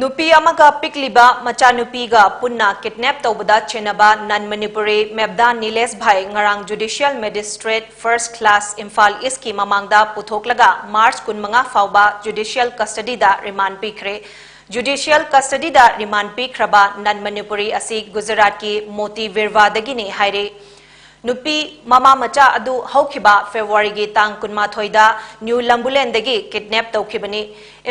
ꯅꯨꯄꯤ ꯑꯃꯒ ꯄꯤꯛꯂꯤꯕ ꯃꯆꯥꯅꯨꯄꯤꯒ ꯄꯨꯟꯅ ꯀꯤꯗꯅꯦꯞ ꯇꯧꯕꯗ ꯆꯦꯟꯅꯕ ꯅꯟ ꯃꯅꯤꯄꯨꯔꯤ ꯃꯦꯞꯗꯥ ꯅꯤꯂꯦꯁ ꯚꯥꯏ ꯉꯔꯥꯡ ꯖꯨꯗꯤꯁꯤꯌꯦꯜ ꯃꯦꯖꯤꯁꯇ꯭ꯔꯦꯠ ꯐꯥꯔꯁ ꯀ꯭ꯂꯥꯁ ꯏꯝꯐꯥꯜ ꯏꯁꯀꯤ ꯃꯃꯥꯡꯗ ꯄꯨꯊꯣꯛꯂꯒ ꯃꯥꯔꯆ ꯀꯨꯟꯃꯉꯥ ꯐꯥꯎꯕ ꯖꯨꯗꯤꯁꯤꯌꯦꯜ ꯀꯁꯇꯗꯤꯗ ꯔꯤꯃꯥꯟ ꯄꯤꯈ꯭ꯔꯦ꯫ ꯖꯨꯗꯤꯁꯤꯌꯦꯜ ꯀꯁꯇꯗꯤꯗ ꯔꯤꯃꯥꯟ ꯄꯤꯈ꯭ꯔꯕ ꯅꯟ ꯃꯅꯤꯄꯨꯔꯤ ꯑꯁꯤ ꯒꯨꯖꯔꯥꯠꯀꯤ ꯃꯣꯇꯤ ꯚꯤꯔꯋꯥꯗꯒꯤꯅꯤ ꯍꯥꯏꯔꯤ꯫ ꯅꯨꯄꯤ ꯃꯃꯥ ꯃꯆꯥ ꯑꯗꯨ ꯍꯧꯈꯤꯕ ꯐꯦꯕ꯭ꯔꯨꯋꯥꯔꯤꯒꯤ ꯇꯥꯡ ꯀꯨꯟꯃꯥꯊꯣꯏꯗ ꯅ꯭ꯌꯨ ꯂꯝꯕꯨꯂꯦꯟꯗꯒꯤ ꯀꯤꯗꯅꯦꯞ ꯇꯧꯈꯤꯕꯅꯤ꯫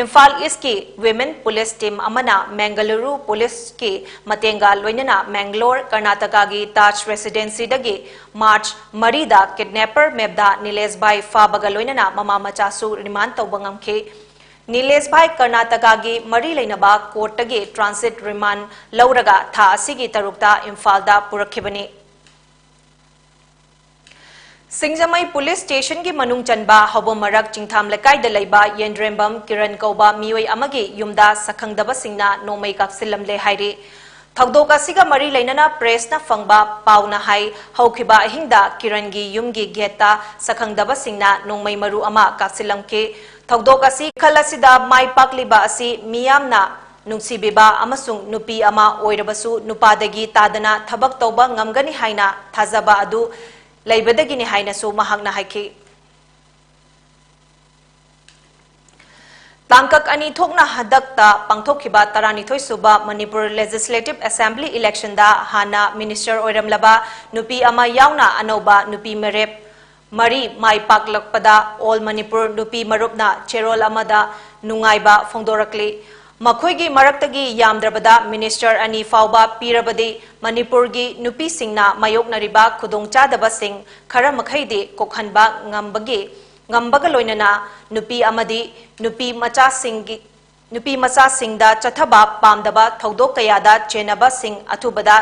ꯏꯝꯐꯥꯜ ꯏꯁꯀꯤ ꯋꯤꯃꯦꯟ ꯄꯨꯂꯤꯁ ꯇꯤꯝ ꯑꯃꯅ ꯃꯦꯡꯒꯂꯨꯔꯨ ꯄꯨꯂꯤꯁꯀꯤ ꯃꯇꯦꯡꯒ ꯂꯣꯏꯅꯅ ꯃꯦꯡꯒꯂꯣꯔ, ꯀꯔꯅꯥꯇꯀꯥꯒꯤ ꯇꯥꯖ ꯔꯦꯁꯤꯗꯦꯟꯁꯤꯗꯒꯤ ꯃꯥꯔꯆ ꯃꯔꯤꯗ ꯀꯤꯗꯅꯦꯄꯔ ꯃꯦꯞꯗꯥ ꯅꯤꯂꯦꯁ ꯚꯥꯏ ꯐꯥꯕꯒ ꯂꯣꯏꯅꯅ ꯃꯃꯥ ꯃꯆꯥꯁꯨ ꯔꯤꯃꯥꯟ ꯇꯧꯕ ꯉꯝꯈꯤ꯫ ꯅꯤꯂꯦꯁ ꯚꯥꯏ ꯀꯔꯅꯥꯇꯀꯥꯒꯤ ꯃꯔꯤ ꯂꯩꯅꯕ ꯀꯣꯔꯠꯇꯒꯤ ꯇ꯭ꯔꯥꯟꯁꯤꯠ ꯔꯤꯃꯥꯟ ꯂꯧꯔꯒ ꯊꯥ ꯑꯁꯤꯒꯤ ꯇꯔꯨꯛꯇ ꯏꯝꯐꯥꯜꯗ ꯄꯨꯔꯛꯈꯤꯕꯅꯤ꯫ ꯁꯤꯡꯖꯃꯩ ꯄꯨꯂꯤꯁ ꯁ꯭ꯇꯦꯁꯟꯒꯤ ꯃꯅꯨꯡ ꯆꯟꯕ ꯍꯧꯕ ꯃꯔꯛ ꯆꯤꯡꯊꯥꯝ ꯂꯩꯀꯥꯏꯗ ꯂꯩꯕ ꯌꯦꯟꯗ꯭ꯔꯦꯝꯕꯝ ꯀꯤꯔꯟ ꯀꯧꯕ ꯃꯤꯑꯣꯏ ꯑꯃꯒꯤ ꯌꯨꯝꯗ ꯁꯛꯈꯪꯗꯕꯁꯤꯡꯅ ꯅꯣꯡꯃꯩ ꯀꯥꯞꯁꯤꯜꯂꯝꯂꯦ ꯍꯥꯏꯔꯤ꯫ ꯊꯧꯗꯣꯛ ꯑꯁꯤꯒ ꯃꯔꯤ ꯂꯩꯅꯅ ꯄ꯭ꯔꯦꯁꯅ ꯐꯪꯕ ꯄꯥꯎꯅ ꯍꯥꯏ, ꯍꯧꯈꯤꯕ ꯑꯍꯤꯡꯗ ꯀꯤꯔꯟꯒꯤ ꯌꯨꯝꯒꯤ ꯒꯦꯠꯇ ꯁꯛꯈꯪꯗꯕꯁꯤꯡꯅ ꯅꯣꯡꯃꯩ ꯃꯔꯨ ꯑꯃ ꯀꯥꯞꯁꯤꯜꯂꯝꯈꯤ꯫ ꯊꯧꯗꯣꯛ ꯑꯁꯤ ꯈꯜ ꯑꯁꯤꯗ ꯃꯥꯏ ꯄꯥꯛꯂꯤꯕ ꯑꯁꯤ ꯃꯤꯌꯥꯝꯅ ꯅꯨꯡꯁꯤꯕꯤꯕ ꯑꯃꯁꯨꯡ ꯅꯨꯄꯤ ꯑꯃ ꯑꯣꯏꯔꯕꯁꯨ ꯅꯨꯄꯥꯗꯒꯤ ꯇꯥꯗꯅ ꯊꯕꯛ ꯇꯧꯕ ꯉꯝꯒꯅꯤ ꯍꯥꯏꯅ ꯊꯥꯖꯕ ꯑꯗꯨ ꯂꯩꯕꯗꯒꯤꯅꯤ ꯍꯥꯏꯅꯁꯨ ꯃꯍꯥꯛꯅ ꯍꯥꯏꯈꯤ꯫ ꯇꯥꯡꯀꯛ ꯑꯅꯤ ꯊꯣꯛꯅ ꯍꯟꯗꯛꯇ ꯄꯥꯡꯊꯣꯛꯈꯤꯕ ꯇꯔꯥꯅꯤꯊꯣꯏ ꯁꯨꯕ ꯃꯅꯤꯄꯨꯔ ꯂꯦꯖꯤꯁꯂꯦꯇꯤꯚ ꯑꯦꯁꯦꯝꯕ꯭ꯂꯤ ꯏꯂꯦꯛꯁꯟꯗ ꯍꯥꯟꯅ ꯃꯤꯅꯤꯁꯇꯔ ꯑꯣꯏꯔꯝꯂꯕ ꯅꯨꯄꯤ ꯑꯃ ꯌꯥꯎꯅ ꯑꯅꯧꯕ ꯅꯨꯄꯤ ꯃꯤꯔꯦꯞ ꯃꯔꯤ ꯃꯥꯏ ꯄꯥꯛꯂꯛꯄꯗ ꯑꯣꯜ ꯃꯅꯤꯄꯨꯔ ꯅꯨꯄꯤ ꯃꯔꯨꯞꯅ ꯆꯦꯔꯣꯜ ꯑꯃꯗ ꯅꯨꯡꯉꯥꯏꯕ ꯐꯣꯡꯗꯣꯔꯛꯂꯤ꯫ ꯃꯈꯣꯏꯒꯤ ꯃꯔꯛꯇꯒꯤ ꯌꯥꯝꯗ꯭ꯔꯕꯗ ꯃꯤꯅꯤꯁꯇꯔ ꯑꯅꯤ ꯐꯥꯎꯕ ꯄꯤꯔꯕꯗꯤ ꯃꯅꯤꯄꯨꯔꯒꯤ ꯅꯨꯄꯤꯁꯤꯡꯅ ꯃꯥꯌꯣꯛꯅꯔꯤꯕ ꯈꯨꯗꯣꯡꯆꯥꯗꯕꯁꯤꯡ ꯈꯔ ꯃꯈꯩꯗꯤ ꯀꯣꯛꯍꯟꯕ ꯉꯝꯕꯒꯤ, ꯉꯝꯕꯒ ꯂꯣꯏꯅꯅ ꯅꯨꯄꯤ ꯑꯃꯗꯤ ꯅꯨꯄꯤ ꯃꯆꯥꯁꯤꯡꯒꯤ, ꯅꯨꯄꯤ ꯃꯆꯥꯁꯤꯡꯗ ꯆꯠꯊꯕ ꯄꯥꯝꯗꯕ ꯊꯧꯗꯣꯛ ꯀꯌꯥꯗ ꯆꯦꯟꯅꯕꯁꯤꯡ ꯑꯊꯨꯕꯗ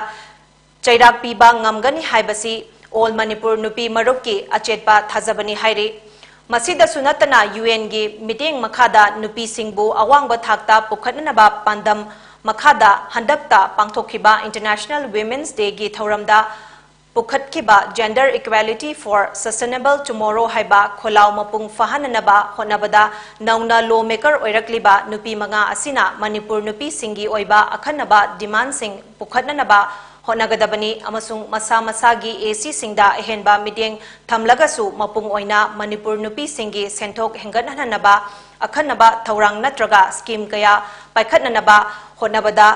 ꯆꯩꯔꯥꯛ ꯄꯤꯕ ꯉꯝꯒꯅꯤ ꯍꯥꯏꯕꯁꯤ ꯑꯣꯜ ꯃꯅꯤꯄꯨꯔ ꯅꯨꯄꯤ ꯃꯔꯨꯞꯀꯤ ꯑꯆꯦꯠꯄ ꯊꯥꯖꯕꯅꯤ ꯍꯥꯏꯔꯤ꯫ ꯃꯁꯤꯗꯁꯨ ꯅꯠꯇꯅ ꯌꯨ ꯑꯦꯟꯒꯤ ꯃꯤꯠꯌꯦꯡ ꯃꯈꯥꯗ ꯅꯨꯄꯤꯁꯤꯡꯕꯨ ꯑꯋꯥꯡꯕ ꯊꯥꯛꯇ ꯄꯨꯈꯠꯅꯅꯕ ꯄꯥꯟꯗꯝ ꯃꯈꯥꯗ ꯍꯟꯗꯛꯇ ꯄꯥꯡꯊꯣꯛꯈꯤꯕ ꯏꯟꯇꯔꯅꯦꯁꯅꯦꯜ ꯋꯤꯃꯦꯟꯁ ꯗꯦꯒꯤ ꯊꯧꯔꯝꯗ ꯄꯨꯈꯠꯈꯤꯕ Gender Equality for Sustainable Tomorrow ꯍꯥꯏꯕ ꯈꯣꯜꯂꯥꯎ ꯃꯄꯨꯡ ꯐꯥꯍꯟꯅꯅꯕ ꯍꯣꯠꯅꯕꯗ ꯅꯧꯅ law maker ꯑꯣꯏꯔꯛꯂꯤꯕ ꯅꯨꯄꯤ ꯃꯉꯥ ꯑꯁꯤꯅ ꯃꯅꯤꯄꯨꯔ ꯅꯨꯄꯤꯁꯤꯡꯒꯤ ꯑꯣꯏꯕ ꯑꯈꯟꯅꯕ demandꯁꯤꯡ ꯄꯨꯈꯠꯅꯅꯕ ꯍꯣꯠꯅꯒꯗꯕꯅꯤ ꯑꯃꯁꯨꯡ ꯃꯁꯥ ꯃꯁꯥꯒꯤ ACꯁꯤꯡꯗ ꯑꯍꯦꯟꯕ ꯃꯤꯠꯌꯦꯡ ꯊꯝꯂꯒꯁꯨ ꯃꯄꯨꯡ ꯑꯣꯏꯅ ꯃꯅꯤꯄꯨꯔ ꯅꯨꯄꯤꯁꯤꯡꯒꯤ ꯁꯦꯟꯊꯣꯛ ꯍꯦꯟꯒꯠꯍꯟꯅꯕ ꯑꯈꯟꯅꯕ ꯊꯧꯔꯥꯡ ꯅꯠꯇ꯭ꯔꯒ scheme ꯀꯌꯥ ꯄꯥꯏꯈꯠꯅꯅꯕ ꯍꯣꯠꯅꯕꯗ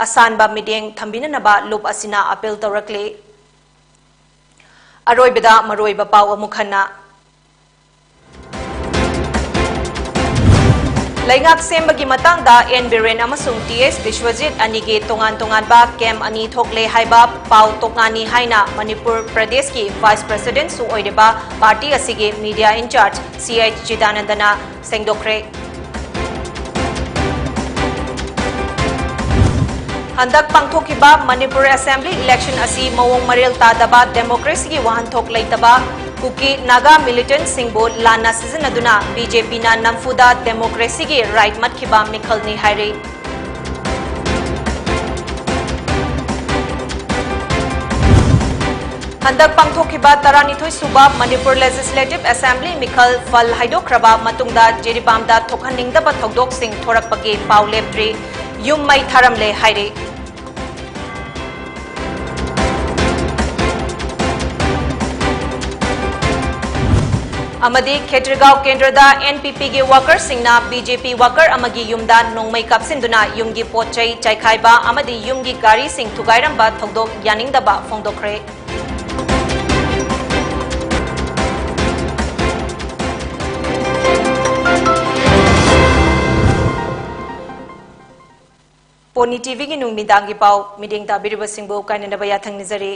ꯑꯁꯥꯟꯕ ꯃꯤꯠꯌꯦꯡ ꯊꯝꯕꯤꯅꯅꯕ ꯂꯨꯞ ꯑꯁꯤꯅ appeal ꯇꯧꯔꯛꯂꯤ꯫ ꯑꯔꯣꯏꯕꯗ ꯃꯔꯨꯑꯣꯏꯕ ꯄꯥꯎ ꯑꯃꯨꯛ ꯍꯟꯅ꯫ ꯂꯩꯉꯥꯛ ꯁꯦꯝꯕꯒꯤ ꯃꯇꯥꯡꯗ ꯑꯦꯟ ꯕꯤꯔꯦꯟ ꯑꯃꯁꯨꯡ ꯇꯤ ꯑꯦꯁ ꯕꯤꯁ꯭ꯋꯖꯤꯠ ꯑꯅꯤꯒꯤ ꯇꯣꯉꯥꯟ ꯇꯣꯉꯥꯟꯕ camp ꯑꯅꯤ ꯊꯣꯛꯂꯦ ꯍꯥꯏꯕ ꯄꯥꯎ ꯇꯣꯛꯅꯥꯅꯤ ꯍꯥꯏꯅ ꯃꯅꯤꯄꯨꯔ ꯄ꯭ꯔꯗꯦꯁꯀꯤ vice presidentꯁꯨ ꯑꯣꯏꯔꯤꯕ party ꯑꯁꯤꯒꯤ media in charge ꯁꯤ ꯑꯩꯆ ꯆꯤꯗꯥꯅꯟꯗꯅ ꯁꯦꯡꯗꯣꯛꯈ꯭ꯔꯦ꯫ ꯍꯟꯗꯛ ꯄꯥꯡꯊꯣꯛꯈꯤꯕ ꯃꯅꯤꯄꯨꯔ assembly election ꯑꯁꯤ ꯃꯑꯣꯡ ꯃꯔꯤꯜ ꯇꯥꯗꯕ, democracyꯒꯤ ꯋꯥꯍꯟꯊꯣꯛ ꯂꯩꯇꯕ, ꯀꯨꯀꯤ ꯅꯥꯒꯥ militantꯁꯤꯡꯕꯨ ꯂꯥꯟꯅ ꯁꯤꯖꯤꯟꯅꯗꯨꯅ ꯕꯤ ꯖꯦ ꯄꯤꯅ ꯅꯝꯐꯨꯗ democracyꯒꯤ right ꯃꯠꯈꯤꯕ ꯃꯤꯈꯜꯅꯤ ꯍꯥꯏꯔꯤ꯫ ꯍꯟꯗꯛ ꯄꯥꯡꯊꯣꯛꯈꯤꯕ ꯇꯔꯥꯅꯤꯊꯣꯏ ꯁꯨꯕ ꯃꯅꯤꯄꯨꯔ Legislative Assembly ꯃꯤꯈꯜ ꯐꯜ ꯍꯥꯏꯗꯣꯛꯈ꯭ꯔꯕ ꯃꯇꯨꯡꯗ ꯖꯤꯔꯤꯕꯥꯝꯗ ꯊꯣꯛꯍꯟꯅꯤꯡꯗꯕ ꯊꯧꯗꯣꯛꯁꯤꯡ ꯊꯣꯔꯛꯄꯒꯤ ꯄꯥꯎ ꯂꯦꯞꯇ꯭ꯔꯤ, ꯌꯨꯝ ꯃꯩ ꯊꯥꯔꯝꯂꯦ ꯍꯥꯏꯔꯤ꯫ ꯑꯃꯗꯤ ꯈꯦꯇ꯭ꯔꯤꯒꯥꯎ ꯀꯦꯟꯗ꯭ꯔꯗ ꯑꯦꯟ ꯄꯤ ꯄꯤꯒꯤ workerꯁꯤꯡꯅ ꯕꯤ ꯖꯦ ꯄꯤ worker ꯑꯃꯒꯤ ꯌꯨꯝꯗ ꯅꯣꯡꯃꯩ ꯀꯥꯞꯁꯤꯟꯗꯨꯅ ꯌꯨꯝꯒꯤ ꯄꯣꯠ ꯆꯩ ꯆꯥꯏꯈꯥꯏꯕ ꯑꯃꯗꯤ ꯌꯨꯝꯒꯤ ꯒꯥꯔꯤꯁꯤꯡ ꯊꯨꯒꯥꯏꯔꯝꯕ ꯊꯧꯗꯣꯛ ꯌꯥꯅꯤꯡꯗꯕ ꯐꯣꯡꯗꯣꯛꯈ꯭ꯔꯦ꯫ ꯄꯣꯅꯤ ꯇꯤ ꯚꯤꯒꯤ ꯅꯨꯃꯤꯗꯥꯡꯒꯤ ꯄꯥꯎ ꯃꯤꯠꯌꯦꯡ ꯇꯥꯕꯤꯔꯤꯕꯁꯤꯡꯕꯨ ꯀꯥꯏꯅꯅꯕ ꯌꯥꯊꯪ ꯅꯤꯖꯔꯤ꯫